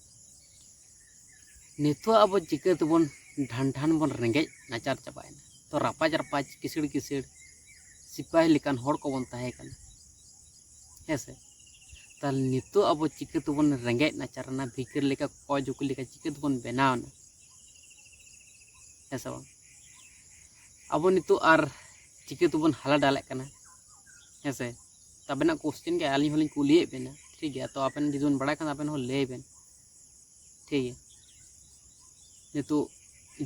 ᱱᱤᱛᱚᱜ ᱟᱵᱚ ᱪᱤᱠᱟᱹ ᱛᱮᱵᱚᱱ ᱰᱷᱟᱱ ᱰᱷᱟᱱ ᱵᱚᱱ ᱨᱮᱸᱜᱮᱡ ᱱᱟᱪᱟᱨ ᱪᱟᱵᱟᱭᱮᱱᱟ? ᱛᱚ ᱨᱟᱯᱟᱡᱽ ᱨᱟᱯᱟᱡᱽ, ᱠᱤᱥᱟᱹᱲ ᱠᱤᱥᱟᱹᱲ, ᱥᱤᱯᱟᱹᱦᱤ ᱞᱮᱠᱟᱱ ᱦᱚᱲ ᱠᱚᱵᱚᱱ ᱛᱟᱦᱮᱸ ᱠᱟᱱᱟ, ᱦᱮᱸ ᱥᱮ? ᱛᱟᱦᱞᱮ ᱱᱤᱛᱚᱜ ᱟᱵᱚ ᱪᱤᱠᱟᱹ ᱛᱮᱵᱚᱱ ᱨᱮᱸᱜᱮᱡ ᱱᱟᱪᱟᱨ ᱮᱱᱟ, ᱵᱷᱤᱠᱟᱹᱨ ᱞᱮᱠᱟ, ᱠᱚᱭ ᱡᱩᱠᱤ ᱞᱮᱠᱟ ᱪᱤᱠᱟᱹ ᱛᱮᱵᱚᱱ ᱵᱮᱱᱟᱣ ᱮᱱᱟ, ᱦᱮᱸ ᱥᱮ ᱵᱟᱝ? ᱟᱵᱚ ᱱᱤᱛᱚᱜ ᱟᱨ ᱪᱤᱠᱟᱹ ᱛᱮᱵᱚᱱ ᱦᱟᱞᱟ ᱰᱟᱞᱮᱜ ᱠᱟᱱᱟ, ᱦᱮᱸ ᱥᱮ? ᱛᱚ ᱟᱵᱮᱱᱟᱜ ᱠᱚᱥᱪᱮᱱ ᱜᱮ ᱟᱹᱞᱤᱧ ᱦᱚᱸᱞᱤᱧ ᱠᱩᱞᱤᱭᱮᱫ ᱵᱮᱱᱟ, ᱴᱷᱤᱠ ᱜᱮᱭᱟ? ᱛᱚ ᱟᱵᱮᱱ ᱡᱩᱫᱤ ᱵᱮᱱ ᱵᱟᱲᱟᱭ ᱠᱷᱟᱱ ᱟᱵᱮᱱ ᱦᱚᱸ ᱞᱟᱹᱭ ᱵᱮᱱ, ᱴᱷᱤᱠ ᱜᱮᱭᱟ? ᱱᱤᱛᱚᱜ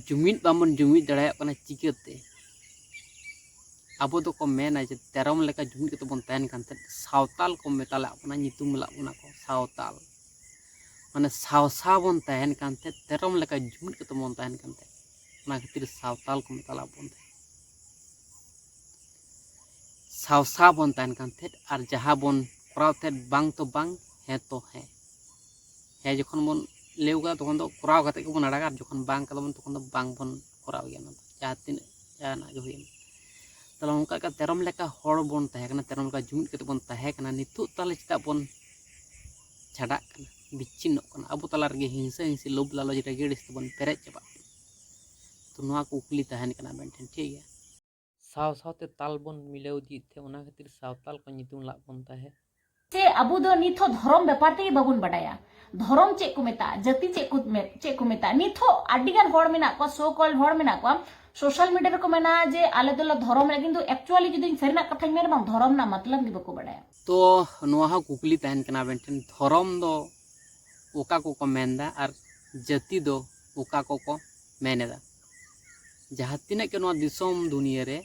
ᱡᱩᱢᱤᱫ ᱵᱟᱵᱚᱱ ᱡᱩᱢᱤᱫ ᱫᱟᱲᱮᱭᱟᱜ ᱠᱟᱱᱟ ᱪᱤᱠᱟᱹᱛᱮ? ᱟᱵᱚ ᱫᱚᱠᱚ ᱢᱮᱱᱟ ᱡᱮ ᱛᱮᱨᱚᱢ ᱞᱮᱠᱟ ᱡᱩᱢᱤᱫ ᱠᱟᱛᱮ ᱵᱚᱱ ᱛᱟᱦᱮᱱ ᱠᱟᱱ ᱛᱟᱦᱮᱸᱫ, ᱥᱟᱶᱛᱟᱞ ᱠᱚ ᱢᱮᱛᱟᱞᱟᱜ ᱵᱚᱱᱟ, ᱧᱩᱛᱩᱢ ᱞᱟᱜ ᱵᱚᱱᱟ ᱠᱚ ᱥᱟᱶᱛᱟᱞ᱾ ᱢᱟᱱᱮ ᱥᱟᱶᱥᱟ ᱵᱚᱱ ᱛᱟᱦᱮᱱ ᱠᱟᱱ ᱛᱟᱦᱮᱸᱫ, ᱛᱮᱨᱚᱢ ᱞᱮᱠᱟ ᱡᱩᱢᱤᱫ ᱠᱟᱛᱮ ᱵᱚᱱ ᱛᱟᱦᱮᱱ ᱠᱟᱱ ᱛᱟᱦᱮᱸᱫ, ᱚᱱᱟ ᱠᱷᱟᱹᱛᱤᱨ ᱥᱟᱶᱛᱟᱞ ᱠᱚ ᱢᱮᱛᱟᱞᱟᱜ ᱵᱚᱱ ᱛᱟᱦᱮᱸᱫ᱾ ᱥᱟᱶᱥᱟ ᱵᱚᱱ ᱛᱟᱦᱮᱱ ᱠᱟᱱ ᱛᱟᱦᱮᱸᱫ, ᱟᱨ ᱡᱟᱦᱟᱸ ᱵᱚᱱ ᱠᱚᱨᱟᱣ ᱛᱟᱦᱮᱸᱫ, ᱵᱟᱝ ᱛᱚ ᱵᱟᱝ, ᱦᱮᱸ ᱛᱚ ᱦᱮᱸ᱾ ᱦᱮᱸ ᱡᱚᱠᱷᱚᱱ ᱵᱚᱱ ᱞᱟᱹᱭ ᱠᱟᱫᱟ, ᱛᱚᱠᱷᱚᱱ ᱫᱚ ᱠᱚᱨᱟᱣ ᱠᱟᱛᱮ ᱜᱮᱵᱚᱱ ᱟᱲᱟᱜᱟ, ᱟᱨ ᱡᱚᱠᱷᱚᱱ ᱵᱟᱝ ᱠᱟᱫᱟ ᱵᱚᱱ, ᱛᱚᱠᱷᱚᱱ ᱫᱚ ᱵᱟᱝ ᱵᱚᱱ ᱠᱚᱨᱟᱣ ᱜᱮᱭᱟ ᱚᱱᱟ ᱫᱚ, ᱡᱟᱦᱟᱸ ᱛᱤᱱᱟᱹᱜ ᱡᱟᱦᱟᱱᱟᱜ ᱜᱮ ᱦᱩᱭᱮᱱ᱾ ᱛᱟᱦᱞᱮ ᱚᱱᱠᱟ ᱞᱮᱠᱟ ᱛᱮᱨᱚᱢ ᱞᱮᱠᱟ ᱦᱚᱲ ᱵᱚᱱ ᱛᱟᱦᱮᱸ ᱠᱟᱱᱟ, ᱛᱮᱨᱚᱢ ᱞᱮᱠᱟ ᱡᱩᱢᱤᱫ ᱠᱟᱛᱮ ᱵᱚᱱ ᱛᱟᱦᱮᱸ ᱠᱟᱱᱟ, ᱱᱤᱛᱚᱜ ᱛᱟᱦᱞᱮ ᱪᱮᱫᱟᱜ ᱵᱚᱱ ᱪᱷᱟᱰᱟᱜ ᱠᱟᱱᱟ, ᱵᱤᱪᱪᱷᱤᱱᱱᱚᱜ ᱠᱟᱱᱟ? ᱟᱵᱚ ᱛᱟᱞᱟ ᱨᱮᱜᱮ ᱦᱤᱝᱥᱟᱹ ᱦᱤᱝᱥᱤ, ᱞᱳᱵᱷ ᱞᱟᱞᱚᱪ, ᱨᱟᱹᱜᱤ ᱟᱹᱲᱤᱥ ᱛᱮᱵᱚᱱ ᱯᱮᱨᱮᱡ ᱪᱟᱵᱟᱜ ᱠᱟᱱᱟ᱾ ᱛᱚ ᱱᱚᱣᱟ ᱠᱩᱠᱞᱤ ᱛᱟᱦᱮᱱ ᱠᱟᱱᱟ ᱟᱵᱮᱱ ᱴᱷᱮᱱ, ᱴᱷᱤᱠ ᱜᱮᱭᱟ? ᱥᱟᱶ ᱥᱟᱶᱛᱮ ᱛᱟᱞ ᱵᱚᱱ ᱢᱤᱞᱟᱹᱣ ᱤᱫᱤᱭᱮᱫ ᱛᱮ, ᱚᱱᱟ ᱠᱷᱟᱹᱛᱤᱨ ᱥᱟᱶᱛᱟᱞ ᱠᱚ ᱧᱩᱛᱩᱢ ᱞᱟᱜ ᱵᱚᱱ ᱛᱟᱦᱮᱸᱫ᱾ ᱥᱮ ᱟᱵᱚ ᱫᱚ ᱱᱤᱛ ᱦᱚᱸ ᱫᱷᱚᱨᱚᱢ ᱵᱮᱯᱟᱨ ᱛᱮᱜᱮ ᱵᱟᱵᱚᱱ ᱵᱟᱰᱟᱭᱟ᱾ ᱫᱷᱚᱨᱚᱢ ᱪᱮᱫ ᱠᱚ ᱢᱮᱛᱟᱜᱼᱟ, ᱡᱟᱹᱛᱤ ᱪᱮᱫ ᱠᱚ ᱢᱮ-, ᱪᱮᱫ ᱠᱚ ᱢᱮᱛᱟᱜᱼᱟ? ᱱᱤᱛ ᱦᱚᱸ ᱟᱹᱰᱤ ᱜᱟᱱ ᱦᱚᱲ ᱢᱮᱱᱟᱜ ᱠᱚᱣᱟ, so called ᱦᱚᱲ ᱢᱮᱱᱟᱜ ᱠᱚᱣᱟ, social media ᱨᱮᱠᱚ ᱢᱮᱱᱟ ᱡᱮ ᱟᱞᱮ ᱫᱚᱞᱮ ᱫᱷᱚᱨᱚᱢ ᱨᱮ, ᱠᱤᱱᱛᱩ actually ᱡᱩᱫᱤ ᱥᱟᱹᱨᱤᱱᱟᱜ ᱠᱟᱛᱷᱟᱧ ᱢᱮᱱᱟ, ᱵᱟᱝ, ᱫᱷᱚᱨᱚᱢ ᱨᱮᱱᱟᱜ ᱢᱚᱛᱞᱚᱵ ᱜᱮ ᱵᱟᱠᱚ ᱵᱟᱰᱟᱭᱟ᱾ ᱛᱚ ᱱᱚᱣᱟ ᱦᱚᱸ ᱠᱩᱠᱞᱤ ᱛᱟᱦᱮᱱ ᱠᱟᱱᱟ ᱟᱵᱮᱱ ᱴᱷᱮᱱ, ᱫᱷᱚᱨᱚᱢ ᱫᱚ ᱚᱠᱟ ᱠᱚᱠᱚ ᱢᱮᱱᱫᱟ ᱟᱨ ᱡᱟᱹᱛᱤ ᱫᱚ ᱚᱠᱟ ᱠᱚᱠᱚ ᱢᱮᱱ ᱮᱫᱟ? ᱡᱟᱦᱟᱸ ᱛᱤᱱᱟᱹᱜ ᱜᱮ ᱱᱚᱣᱟ ᱫᱤᱥᱚᱢ ᱫᱩᱱᱤᱭᱟᱹ ᱨᱮ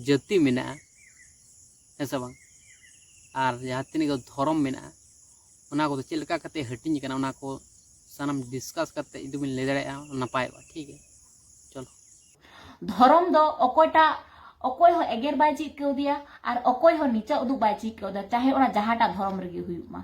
ᱡᱟᱹᱛᱤ ᱢᱮᱱᱟᱜᱼᱟ, ᱦᱮᱸ ᱥᱮ ᱵᱟᱝ, ᱟᱨ ᱡᱟᱦᱟᱸ ᱛᱤᱱᱟᱹᱜ ᱜᱮ ᱫᱷᱚᱨᱚᱢ ᱢᱮᱱᱟᱜᱼᱟ, ᱚᱱᱟ ᱠᱚᱫᱚ ᱪᱮᱫ ᱞᱮᱠᱟ ᱠᱟᱛᱮ ᱦᱟᱹᱴᱤᱧ ᱟᱠᱟᱱᱟ, ᱚᱱᱟ ᱠᱚ ᱥᱟᱱᱟᱢ discuss ᱠᱟᱛᱮ ᱡᱩᱫᱤ ᱵᱤᱱ ᱞᱟᱹᱭ ᱫᱟᱲᱮᱭᱟᱜᱼᱟ, ᱱᱟᱯᱟᱭᱚᱜᱼᱟ᱾ ᱴᱷᱤᱠ ᱜᱮᱭᱟ, ᱪᱚᱞᱚ᱾ ᱫᱷᱚᱨᱚᱢ ᱫᱚ ᱚᱠᱚᱭᱴᱟᱜ, ᱚᱠᱚᱭ ᱦᱚᱸ ᱮᱜᱮᱨ ᱵᱟᱭ ᱪᱮᱫ ᱠᱟᱣᱫᱮᱭᱟ ᱟᱨ ᱚᱠᱚᱭ ᱦᱚᱸ ᱱᱤᱪᱟᱹ ᱩᱫᱩᱜ ᱵᱟᱭ ᱪᱮᱫ ᱠᱟᱣᱫᱟ, ᱪᱟᱦᱮ ᱚᱱᱟ ᱡᱟᱦᱟᱸᱴᱟᱜ ᱫᱷᱚᱨᱚᱢ ᱨᱮᱜᱮ ᱦᱩᱭᱩᱜ ᱢᱟ᱾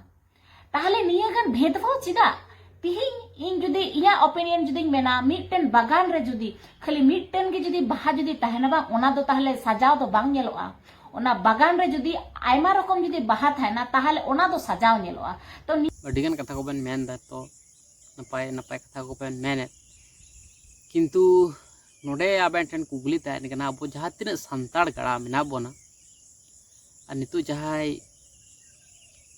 ᱛᱟᱦᱞᱮ ᱱᱤᱭᱟᱹ ᱜᱟᱱ ᱵᱷᱮᱫᱽᱵᱷᱟᱣ ᱪᱮᱫᱟᱜ? ᱛᱤᱦᱤᱧ ᱤᱧ ᱡᱩᱫᱤ ᱤᱧᱟᱹᱜ ᱚᱯᱤᱱᱤᱭᱚᱱ ᱡᱩᱫᱤᱧ ᱢᱮᱱᱟ, ᱢᱤᱫᱴᱮᱱ ᱵᱟᱜᱟᱱ ᱨᱮ ᱡᱩᱫᱤ ᱠᱷᱟᱹᱞᱤ ᱢᱤᱫᱴᱮᱱ ᱜᱮ ᱡᱩᱫᱤ ᱵᱟᱦᱟ ᱡᱩᱫᱤ ᱛᱟᱦᱮᱱᱟ ᱵᱟᱝ, ᱚᱱᱟ ᱫᱚ ᱛᱟᱦᱞᱮ ᱥᱟᱡᱟᱣ ᱫᱚ ᱵᱟᱝ ᱧᱮᱞᱚᱜᱼᱟ᱾ ᱚᱱᱟ ᱵᱟᱜᱟᱱ ᱨᱮ ᱡᱩᱫᱤ ᱟᱭᱢᱟ ᱨᱚᱠᱚᱢ ᱡᱩᱫᱤ ᱵᱟᱦᱟ ᱛᱟᱦᱮᱱᱟ, ᱛᱟᱦᱞᱮ ᱚᱱᱟ ᱫᱚ ᱥᱟᱡᱟᱣ ᱧᱮᱞᱚᱜᱼᱟ᱾ ᱛᱚ ᱱᱤ- ᱟᱹᱰᱤᱜᱟᱱ ᱠᱟᱛᱷᱟ ᱠᱚᱵᱮᱱ ᱢᱮᱱ ᱮᱫᱟ, ᱛᱚ ᱱᱟᱯᱟᱭ ᱱᱟᱯᱟᱭ ᱠᱟᱛᱷᱟ ᱠᱚᱵᱮᱱ ᱢᱮᱱᱮᱫ, ᱠᱤᱱᱛᱩ ᱱᱚᱰᱮ ᱟᱵᱮᱱ ᱴᱷᱮᱱ ᱠᱩᱠᱞᱤ ᱛᱟᱦᱮᱱ ᱠᱟᱱᱟ, ᱟᱵᱚ ᱡᱟᱦᱟᱸ ᱛᱤᱱᱟᱹᱜ ᱥᱟᱱᱛᱟᱲ ᱜᱟᱲᱟ ᱢᱮᱱᱟᱜ ᱵᱚᱱᱟ, ᱟᱨ ᱱᱤᱛᱚᱜ ᱡᱟᱦᱟᱸᱭ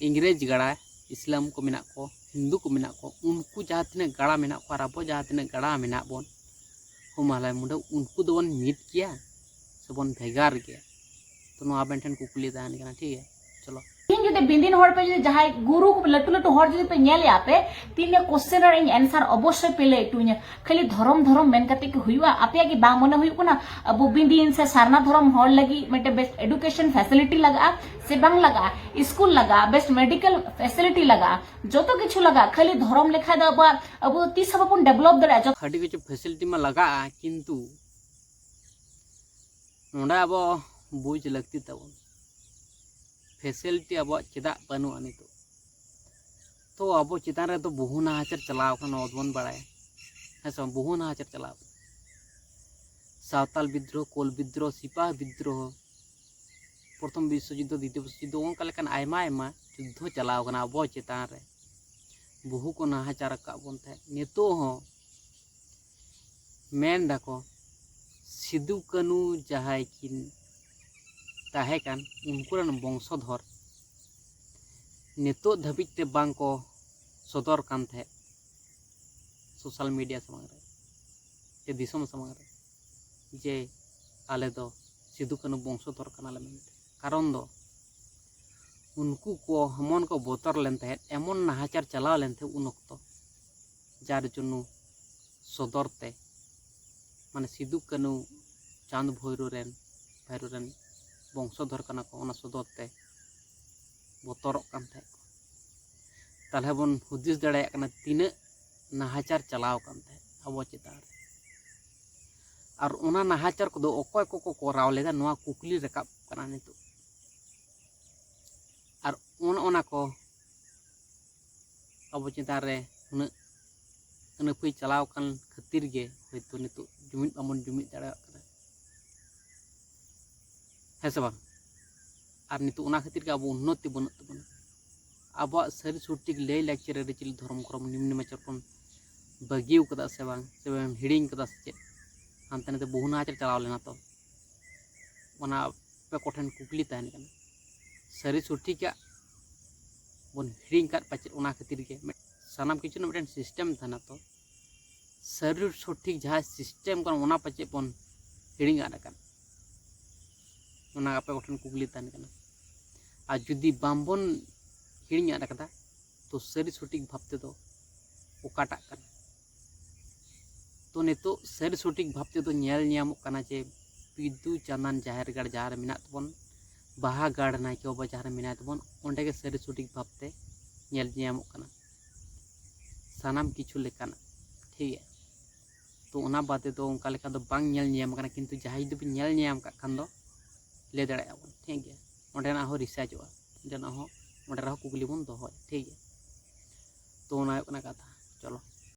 ᱤᱝᱨᱮᱡᱽ ᱜᱟᱲᱟ, ᱤᱥᱞᱟᱢ ᱠᱚ ᱢᱮᱱᱟᱜ ᱠᱚ, ᱦᱤᱱᱫᱩ ᱠᱚ ᱢᱮᱱᱟᱜ ᱠᱚ, ᱩᱱᱠᱩ ᱡᱟᱦᱟᱸ ᱛᱤᱱᱟᱹᱜ ᱜᱟᱲᱟ ᱢᱮᱱᱟᱜ ᱠᱚᱣᱟ ᱟᱨ ᱟᱵᱚ ᱡᱟᱦᱟᱸ ᱛᱤᱱᱟᱹᱜ ᱜᱟᱲᱟ ᱢᱮᱱᱟᱜ ᱵᱚᱱ, ᱦᱳ ᱢᱟᱦᱞᱟᱭ ᱢᱩᱰᱟᱹ, ᱩᱱᱠᱩ ᱫᱚᱵᱚᱱ ᱢᱤᱫ ᱜᱮᱭᱟ ᱥᱮᱵᱚᱱ ᱵᱷᱮᱜᱟᱨ ᱜᱮᱭᱟ? ᱛᱚ ᱱᱚᱣᱟ ᱟᱵᱮᱱ ᱴᱷᱮᱱ ᱠᱩᱠᱞᱤ ᱛᱟᱦᱮᱱ ᱠᱟᱱᱟ, ᱴᱷᱤᱠ ᱜᱮᱭᱟ? ᱪᱚᱞᱚ᱾ ᱤᱧ ᱡᱩᱫᱤ ᱵᱤᱸᱫᱤᱱ ᱦᱚᱲ ᱯᱮ ᱡᱩᱫᱤ ᱡᱟᱦᱟᱸᱭ ᱜᱩᱨᱩ ᱠᱚ ᱞᱟᱹᱴᱩ ᱞᱟᱹᱴᱩ ᱦᱚᱲ ᱡᱩᱫᱤ ᱯᱮ ᱧᱮᱞᱮᱭᱟ ᱯᱮ, ᱛᱤᱱᱟᱹᱜ ᱠᱚᱥᱪᱮᱱ ᱨᱮ ᱤᱧ ᱮᱱᱥᱟᱨ ᱚᱵᱚᱥᱥᱳᱭ ᱯᱮ ᱞᱟᱹᱭ ᱦᱚᱴᱚ ᱤᱧᱟ᱾ ᱠᱷᱟᱹᱞᱤ ᱫᱷᱚᱨᱚᱢ ᱫᱷᱚᱨᱚᱢ ᱢᱮᱱ ᱠᱟᱛᱮ ᱠᱤ ᱦᱩᱭᱩᱜᱼᱟ? ᱟᱯᱮᱭᱟᱜ ᱜᱮ ᱵᱟᱝ ᱢᱚᱱᱮ ᱦᱩᱭᱩᱜ ᱠᱟᱱᱟ ᱟᱵᱚ ᱵᱤᱸᱫᱤᱱ ᱥᱮ ᱥᱟᱨᱱᱟ ᱫᱷᱚᱨᱚᱢ ᱦᱚᱲ ᱞᱟᱹᱜᱤᱫ ᱢᱤᱫᱴᱮᱱ ᱵᱮᱥ ᱮᱰᱩᱠᱮᱥᱚᱱ ᱯᱷᱮᱥᱤᱞᱤᱴᱤ ᱞᱟᱜᱟᱜᱼᱟ ᱥᱮ ᱵᱟᱝ ᱞᱟᱜᱟᱜᱼᱟ? ᱥᱠᱩᱞ ᱞᱟᱜᱟᱜᱼᱟ, ᱵᱮᱥ ᱢᱮᱰᱤᱠᱮᱞ ᱯᱷᱮᱥᱤᱞᱤᱴᱤ ᱞᱟᱜᱟᱜᱼᱟ, ᱡᱚᱛᱚ ᱠᱤᱪᱷᱩ ᱞᱟᱜᱟᱜᱼᱟ᱾ ᱠᱷᱟᱹᱞᱤ ᱫᱷᱚᱨᱚᱢ ᱞᱮᱠᱷᱟᱡ ᱫᱚ ᱟᱵᱚᱣᱟᱜ, ᱟᱵᱚ ᱫᱚ ᱛᱤᱥ ᱦᱚᱸ ᱵᱟᱵᱚᱱ ᱰᱮᱵᱷᱞᱚᱯ ᱫᱟᱲᱮᱭᱟᱜᱼᱟ᱾ ᱡᱚᱛᱚ ᱟᱹᱰᱤ ᱠᱤᱪᱷᱩ ᱯᱷᱮᱥᱤᱞᱤᱴᱤ ᱢᱟ ᱞᱟᱜᱟᱜᱼᱟ, ᱠᱤᱱᱛᱩ ᱱᱚᱰᱮ ᱟᱵᱚ ᱵᱩᱡᱽ ᱞᱟᱹᱠᱛᱤ ᱛᱟᱵᱚᱱ, ᱯᱷᱮᱥᱤᱞᱤᱴᱤ ᱟᱵᱚᱣᱟᱜ ᱪᱮᱫᱟᱜ ᱵᱟᱹᱱᱩᱜᱼᱟ ᱱᱤᱛᱚᱜ? ᱛᱚ ᱟᱵᱚ ᱪᱮᱛᱟᱱ ᱨᱮᱫᱚ ᱵᱚᱦᱩ ᱱᱟᱦᱟᱪᱟᱨ ᱪᱟᱞᱟᱣ ᱟᱠᱟᱱᱟ, ᱱᱚᱣᱟ ᱫᱚᱵᱚᱱ ᱵᱟᱲᱟᱭᱟ, ᱦᱮᱸ ᱥᱮ ᱵᱟᱝ? ᱵᱚᱦᱩ ᱱᱟᱦᱟᱪᱟᱨ ᱪᱟᱞᱟᱣ ᱟᱠᱟᱱᱟ᱾ ᱥᱟᱶᱛᱟᱞ ᱵᱤᱫᱽᱫᱨᱳᱦᱚ, ᱠᱳᱞ ᱵᱤᱫᱽᱫᱨᱳᱦᱚ, ᱥᱤᱯᱟᱦᱤ ᱵᱤᱫᱽᱫᱨᱳᱦᱚ, ᱯᱨᱚᱛᱷᱚᱢ ᱵᱤᱥᱥᱚ ᱡᱩᱫᱽᱫᱷᱚ, ᱫᱤᱛᱤᱭᱚ ᱵᱤᱥᱥᱚ ᱡᱩᱫᱽᱫᱷᱚ, ᱚᱱᱠᱟ ᱞᱮᱠᱟᱱ ᱟᱭᱢᱟ ᱟᱭᱢᱟ ᱡᱩᱫᱽᱫᱷᱚ ᱪᱟᱞᱟᱣ ᱟᱠᱟᱱᱟ ᱟᱵᱚ ᱪᱮᱛᱟᱱ ᱨᱮ᱾ ᱵᱚᱦᱩ ᱠᱚ ᱱᱟᱦᱟᱪᱟᱨ ᱟᱠᱟᱫ ᱵᱚᱱ ᱛᱟᱦᱮᱸᱫ᱾ ᱱᱤᱛᱚᱜ ᱦᱚᱸ ᱢᱮᱱ ᱫᱟᱠᱚ, ᱥᱤᱫᱩ ᱠᱟᱹᱱᱩ ᱡᱟᱦᱟᱸᱭ ᱠᱤᱱ ᱛᱟᱦᱮᱸ ᱠᱟᱱ, ᱩᱱᱠᱩ ᱨᱮᱱ ᱵᱚᱝᱥᱚᱫᱷᱚᱨ ᱱᱤᱛᱚᱜ ᱫᱷᱟᱹᱵᱤᱡ ᱛᱮ ᱵᱟᱝ ᱠᱚ ᱥᱚᱫᱚᱨ ᱠᱟᱱ ᱛᱟᱦᱮᱸᱫ ᱥᱳᱥᱟᱞ ᱢᱤᱰᱤᱭᱟ ᱥᱟᱢᱟᱝ ᱨᱮ ᱥᱮ ᱫᱤᱥᱚᱢ ᱥᱟᱢᱟᱝ ᱨᱮ, ᱡᱮ ᱟᱞᱮ ᱫᱚ ᱥᱤᱫᱩ ᱠᱟᱹᱱᱩ ᱵᱚᱝᱥᱚᱫᱷᱚᱨ ᱠᱟᱱᱟᱞᱮ ᱢᱮᱱᱛᱮ᱾ ᱠᱟᱨᱚᱱ ᱫᱚ ᱩᱱᱠᱩ ᱠᱚ ᱮᱢᱚᱱ ᱠᱚ ᱵᱚᱛᱚᱨ ᱞᱮᱱ ᱛᱟᱦᱮᱸᱫ, ᱮᱢᱚᱱ ᱱᱟᱦᱟᱪᱟᱨ ᱪᱟᱞᱟᱣ ᱞᱮᱱ ᱛᱟᱦᱮᱸᱫ ᱩᱱ ᱚᱠᱛᱚ, ᱡᱟᱨ ᱡᱚᱱᱱᱚ ᱥᱚᱫᱚᱨ ᱛᱮ, ᱢᱟᱱᱮ ᱥᱤᱫᱩ ᱠᱟᱹᱱᱩ ᱪᱟᱸᱫᱽ ᱵᱷᱳᱭᱨᱳ ᱨᱮᱱ, ᱵᱷᱟᱭᱨᱳ ᱨᱮᱱ ᱵᱚᱝᱥᱚᱫᱷᱚᱨ ᱠᱟᱱᱟ ᱠᱚ, ᱚᱱᱟ ᱥᱚᱫᱚᱨ ᱛᱮ ᱵᱚᱛᱚᱨᱚᱜ ᱠᱟᱱ ᱛᱟᱦᱮᱸᱫ ᱠᱚ᱾ ᱛᱟᱦᱚᱞᱮ ᱵᱚᱱ ᱦᱩᱫᱤᱥ ᱫᱟᱲᱮᱭᱟᱜ ᱠᱟᱱᱟ ᱛᱤᱱᱟᱹᱜ ᱱᱟᱦᱟᱪᱟᱨ ᱪᱟᱞᱟᱣ ᱟᱠᱟᱱ ᱛᱟᱦᱮᱸᱫ ᱟᱵᱚ ᱪᱮᱛᱟᱱ ᱨᱮ᱾ ᱟᱨ ᱚᱱᱟ ᱱᱟᱦᱟᱪᱟᱨ ᱠᱚᱫᱚ ᱚᱠᱚᱭ ᱠᱚᱠᱚ ᱠᱚᱨᱟᱣ ᱞᱮᱫᱟ, ᱱᱚᱣᱟ ᱠᱩᱠᱞᱤ ᱨᱟᱠᱟᱵ ᱠᱟᱱᱟ ᱱᱤᱛᱚᱜ᱾ ᱟᱨ ᱚᱱ ᱚᱱᱟ ᱠᱚ ᱟᱵᱚ ᱪᱮᱛᱟᱱ ᱨᱮ ᱩᱱᱟᱹᱜ ᱟᱹᱱᱟᱹᱯᱟᱹᱭ ᱪᱟᱞᱟᱣ ᱟᱠᱟᱱ ᱠᱷᱟᱹᱛᱤᱨ ᱜᱮ ᱦᱚᱭᱛᱳ ᱱᱤᱛᱚᱜ ᱡᱩᱢᱤᱫ ᱵᱟᱵᱚᱱ ᱡᱩᱢᱤᱫ ᱫᱟᱲᱮᱭᱟᱜ ᱠᱟᱱᱟ, ᱦᱮᱸ ᱥᱮ ᱵᱟᱝ? ᱟᱨ ᱱᱤᱛᱚᱜ ᱚᱱᱟ ᱠᱷᱟᱹᱛᱤᱨ ᱜᱮ ᱟᱵᱚ ᱩᱱᱱᱚᱛᱤ ᱵᱟᱹᱱᱩᱜ ᱛᱟᱵᱚᱱᱟ᱾ ᱟᱵᱚᱣᱟᱜ ᱥᱟᱹᱨᱤ ᱥᱚᱴᱷᱤᱠ ᱞᱟᱹᱭ ᱞᱟᱠᱪᱟᱨ, ᱟᱹᱨᱤᱪᱟᱹᱞᱤ, ᱫᱷᱚᱨᱚᱢ ᱠᱚᱨᱚᱢ, ᱱᱤᱭᱚᱢ ᱱᱮᱢᱟᱪᱟᱨ ᱵᱚᱱ ᱵᱟᱹᱜᱤ ᱟᱠᱟᱫᱟ ᱥᱮ ᱵᱟᱝ, ᱥᱮ ᱵᱚᱱ ᱦᱤᱲᱤᱧ ᱟᱠᱟᱫᱟ ᱥᱮ ᱪᱮᱫ? ᱦᱟᱱᱛᱮ ᱱᱟᱛᱮ ᱵᱚᱦᱩ ᱱᱟᱪᱟᱨ ᱪᱟᱞᱟᱣ ᱞᱮᱱᱟ ᱛᱚ, ᱚᱱᱟ ᱟᱯᱮ ᱠᱚᱴᱷᱮᱱ ᱠᱩᱠᱞᱤ ᱛᱟᱦᱮᱱ ᱠᱟᱱᱟ᱾ ᱥᱟᱹᱨᱤ ᱥᱚᱴᱷᱤᱠᱟᱜ ᱵᱚᱱ ᱦᱤᱲᱤᱧ ᱠᱟᱫ ᱯᱟᱪᱮᱫ, ᱚᱱᱟ ᱠᱷᱟᱹᱛᱤᱨ ᱜᱮ ᱢᱤᱫ-, ᱥᱟᱱᱟᱢ ᱠᱤᱪᱷᱩ ᱨᱮᱱᱟᱜ ᱢᱤᱫᱴᱮᱱ ᱥᱤᱥᱴᱮᱢ ᱛᱟᱦᱮᱱᱟ ᱛᱚ, ᱥᱟᱹᱨᱤ ᱥᱚᱴᱷᱤᱠ ᱡᱟᱦᱟᱸ ᱥᱤᱥᱴᱮᱢ ᱠᱟᱱᱟ ᱚᱱᱟ ᱯᱟᱪᱮᱫ ᱵᱚᱱ ᱦᱤᱲᱤᱧ ᱟᱫ ᱟᱠᱟᱫ, ᱚᱱᱟ ᱟᱯᱮ ᱠᱚᱴᱷᱮᱱ ᱠᱩᱠᱞᱤ ᱛᱟᱦᱮᱱ ᱠᱟᱱᱟ᱾ ᱟᱨ ᱡᱩᱫᱤ ᱵᱟᱝᱵᱚᱱ ᱦᱤᱲᱤᱧ ᱟᱫ ᱟᱠᱟᱫᱟ, ᱛᱚ ᱥᱟᱹᱨᱤ ᱥᱚᱴᱷᱤᱠ ᱵᱷᱟᱵᱽ ᱛᱮᱫᱚ ᱚᱠᱟᱴᱟᱜ ᱠᱟᱱᱟ? ᱛᱚ ᱱᱤᱛᱚᱜ ᱥᱟᱹᱨᱤ ᱥᱚᱴᱷᱤᱠ ᱵᱷᱟᱵᱽ ᱛᱮᱫᱚ ᱧᱮᱞ ᱧᱟᱢᱚᱜ ᱠᱟᱱᱟ ᱡᱮ ᱵᱤᱫᱩ ᱪᱟᱸᱫᱟᱱ ᱡᱟᱦᱮᱨ ᱜᱟᱲ ᱡᱟᱦᱟᱸ ᱨᱮ ᱢᱮᱱᱟᱜ ᱛᱟᱵᱚᱱ, ᱵᱟᱦᱟ ᱜᱟᱲ ᱱᱟᱭᱠᱮ ᱵᱟᱵᱟ ᱡᱟᱦᱟᱸ ᱨᱮ ᱢᱮᱱᱟᱭ ᱛᱟᱵᱚᱱ, ᱚᱸᱰᱮ ᱜᱮ ᱥᱟᱹᱨᱤ ᱥᱚᱴᱷᱤᱠ ᱵᱷᱟᱵᱽ ᱛᱮ ᱧᱮᱞ ᱧᱟᱢᱚᱜ ᱠᱟᱱᱟ᱾ ᱥᱟᱱᱟᱢ ᱠᱤᱪᱷᱩ ᱞᱮᱠᱟᱱᱟᱜ, ᱴᱷᱤᱠ ᱜᱮᱭᱟ᱾ ᱛᱚ ᱚᱱᱟ ᱵᱟᱫᱮ ᱫᱚ ᱚᱱᱠᱟ ᱞᱮᱠᱟ ᱫᱚ ᱵᱟᱝ ᱧᱮᱞ ᱧᱟᱢ ᱠᱟᱱᱟ, ᱠᱤᱱᱛᱩ ᱡᱟᱦᱟᱸᱭ ᱡᱩᱫᱤ ᱵᱤᱱ ᱧᱮᱞ ᱧᱟᱢ ᱠᱟᱜ ᱠᱷᱟᱱ ᱫᱚ ᱞᱟᱹᱭ ᱫᱟᱲᱮᱭᱟᱜᱼᱟ ᱵᱚᱱ, ᱴᱷᱤᱠ ᱜᱮᱭᱟ᱾ ᱚᱸᱰᱮᱱᱟᱜ ᱦᱚᱸ ᱨᱤᱥᱟᱨᱪᱚᱜᱼᱟ, ᱚᱸᱰᱮᱱᱟᱜ ᱦᱚᱸ, ᱚᱸᱰᱮ ᱨᱮᱦᱚᱸ ᱠᱩᱠᱞᱤ ᱵᱚᱱ ᱫᱚᱦᱚᱭᱟ, ᱴᱷᱤᱠ ᱜᱮᱭᱟ᱾ ᱛᱚ ᱚᱱᱟ ᱦᱩᱭᱩᱜ ᱠᱟᱱᱟ ᱠᱟᱛᱷᱟ᱾ ᱪᱚᱞᱚ,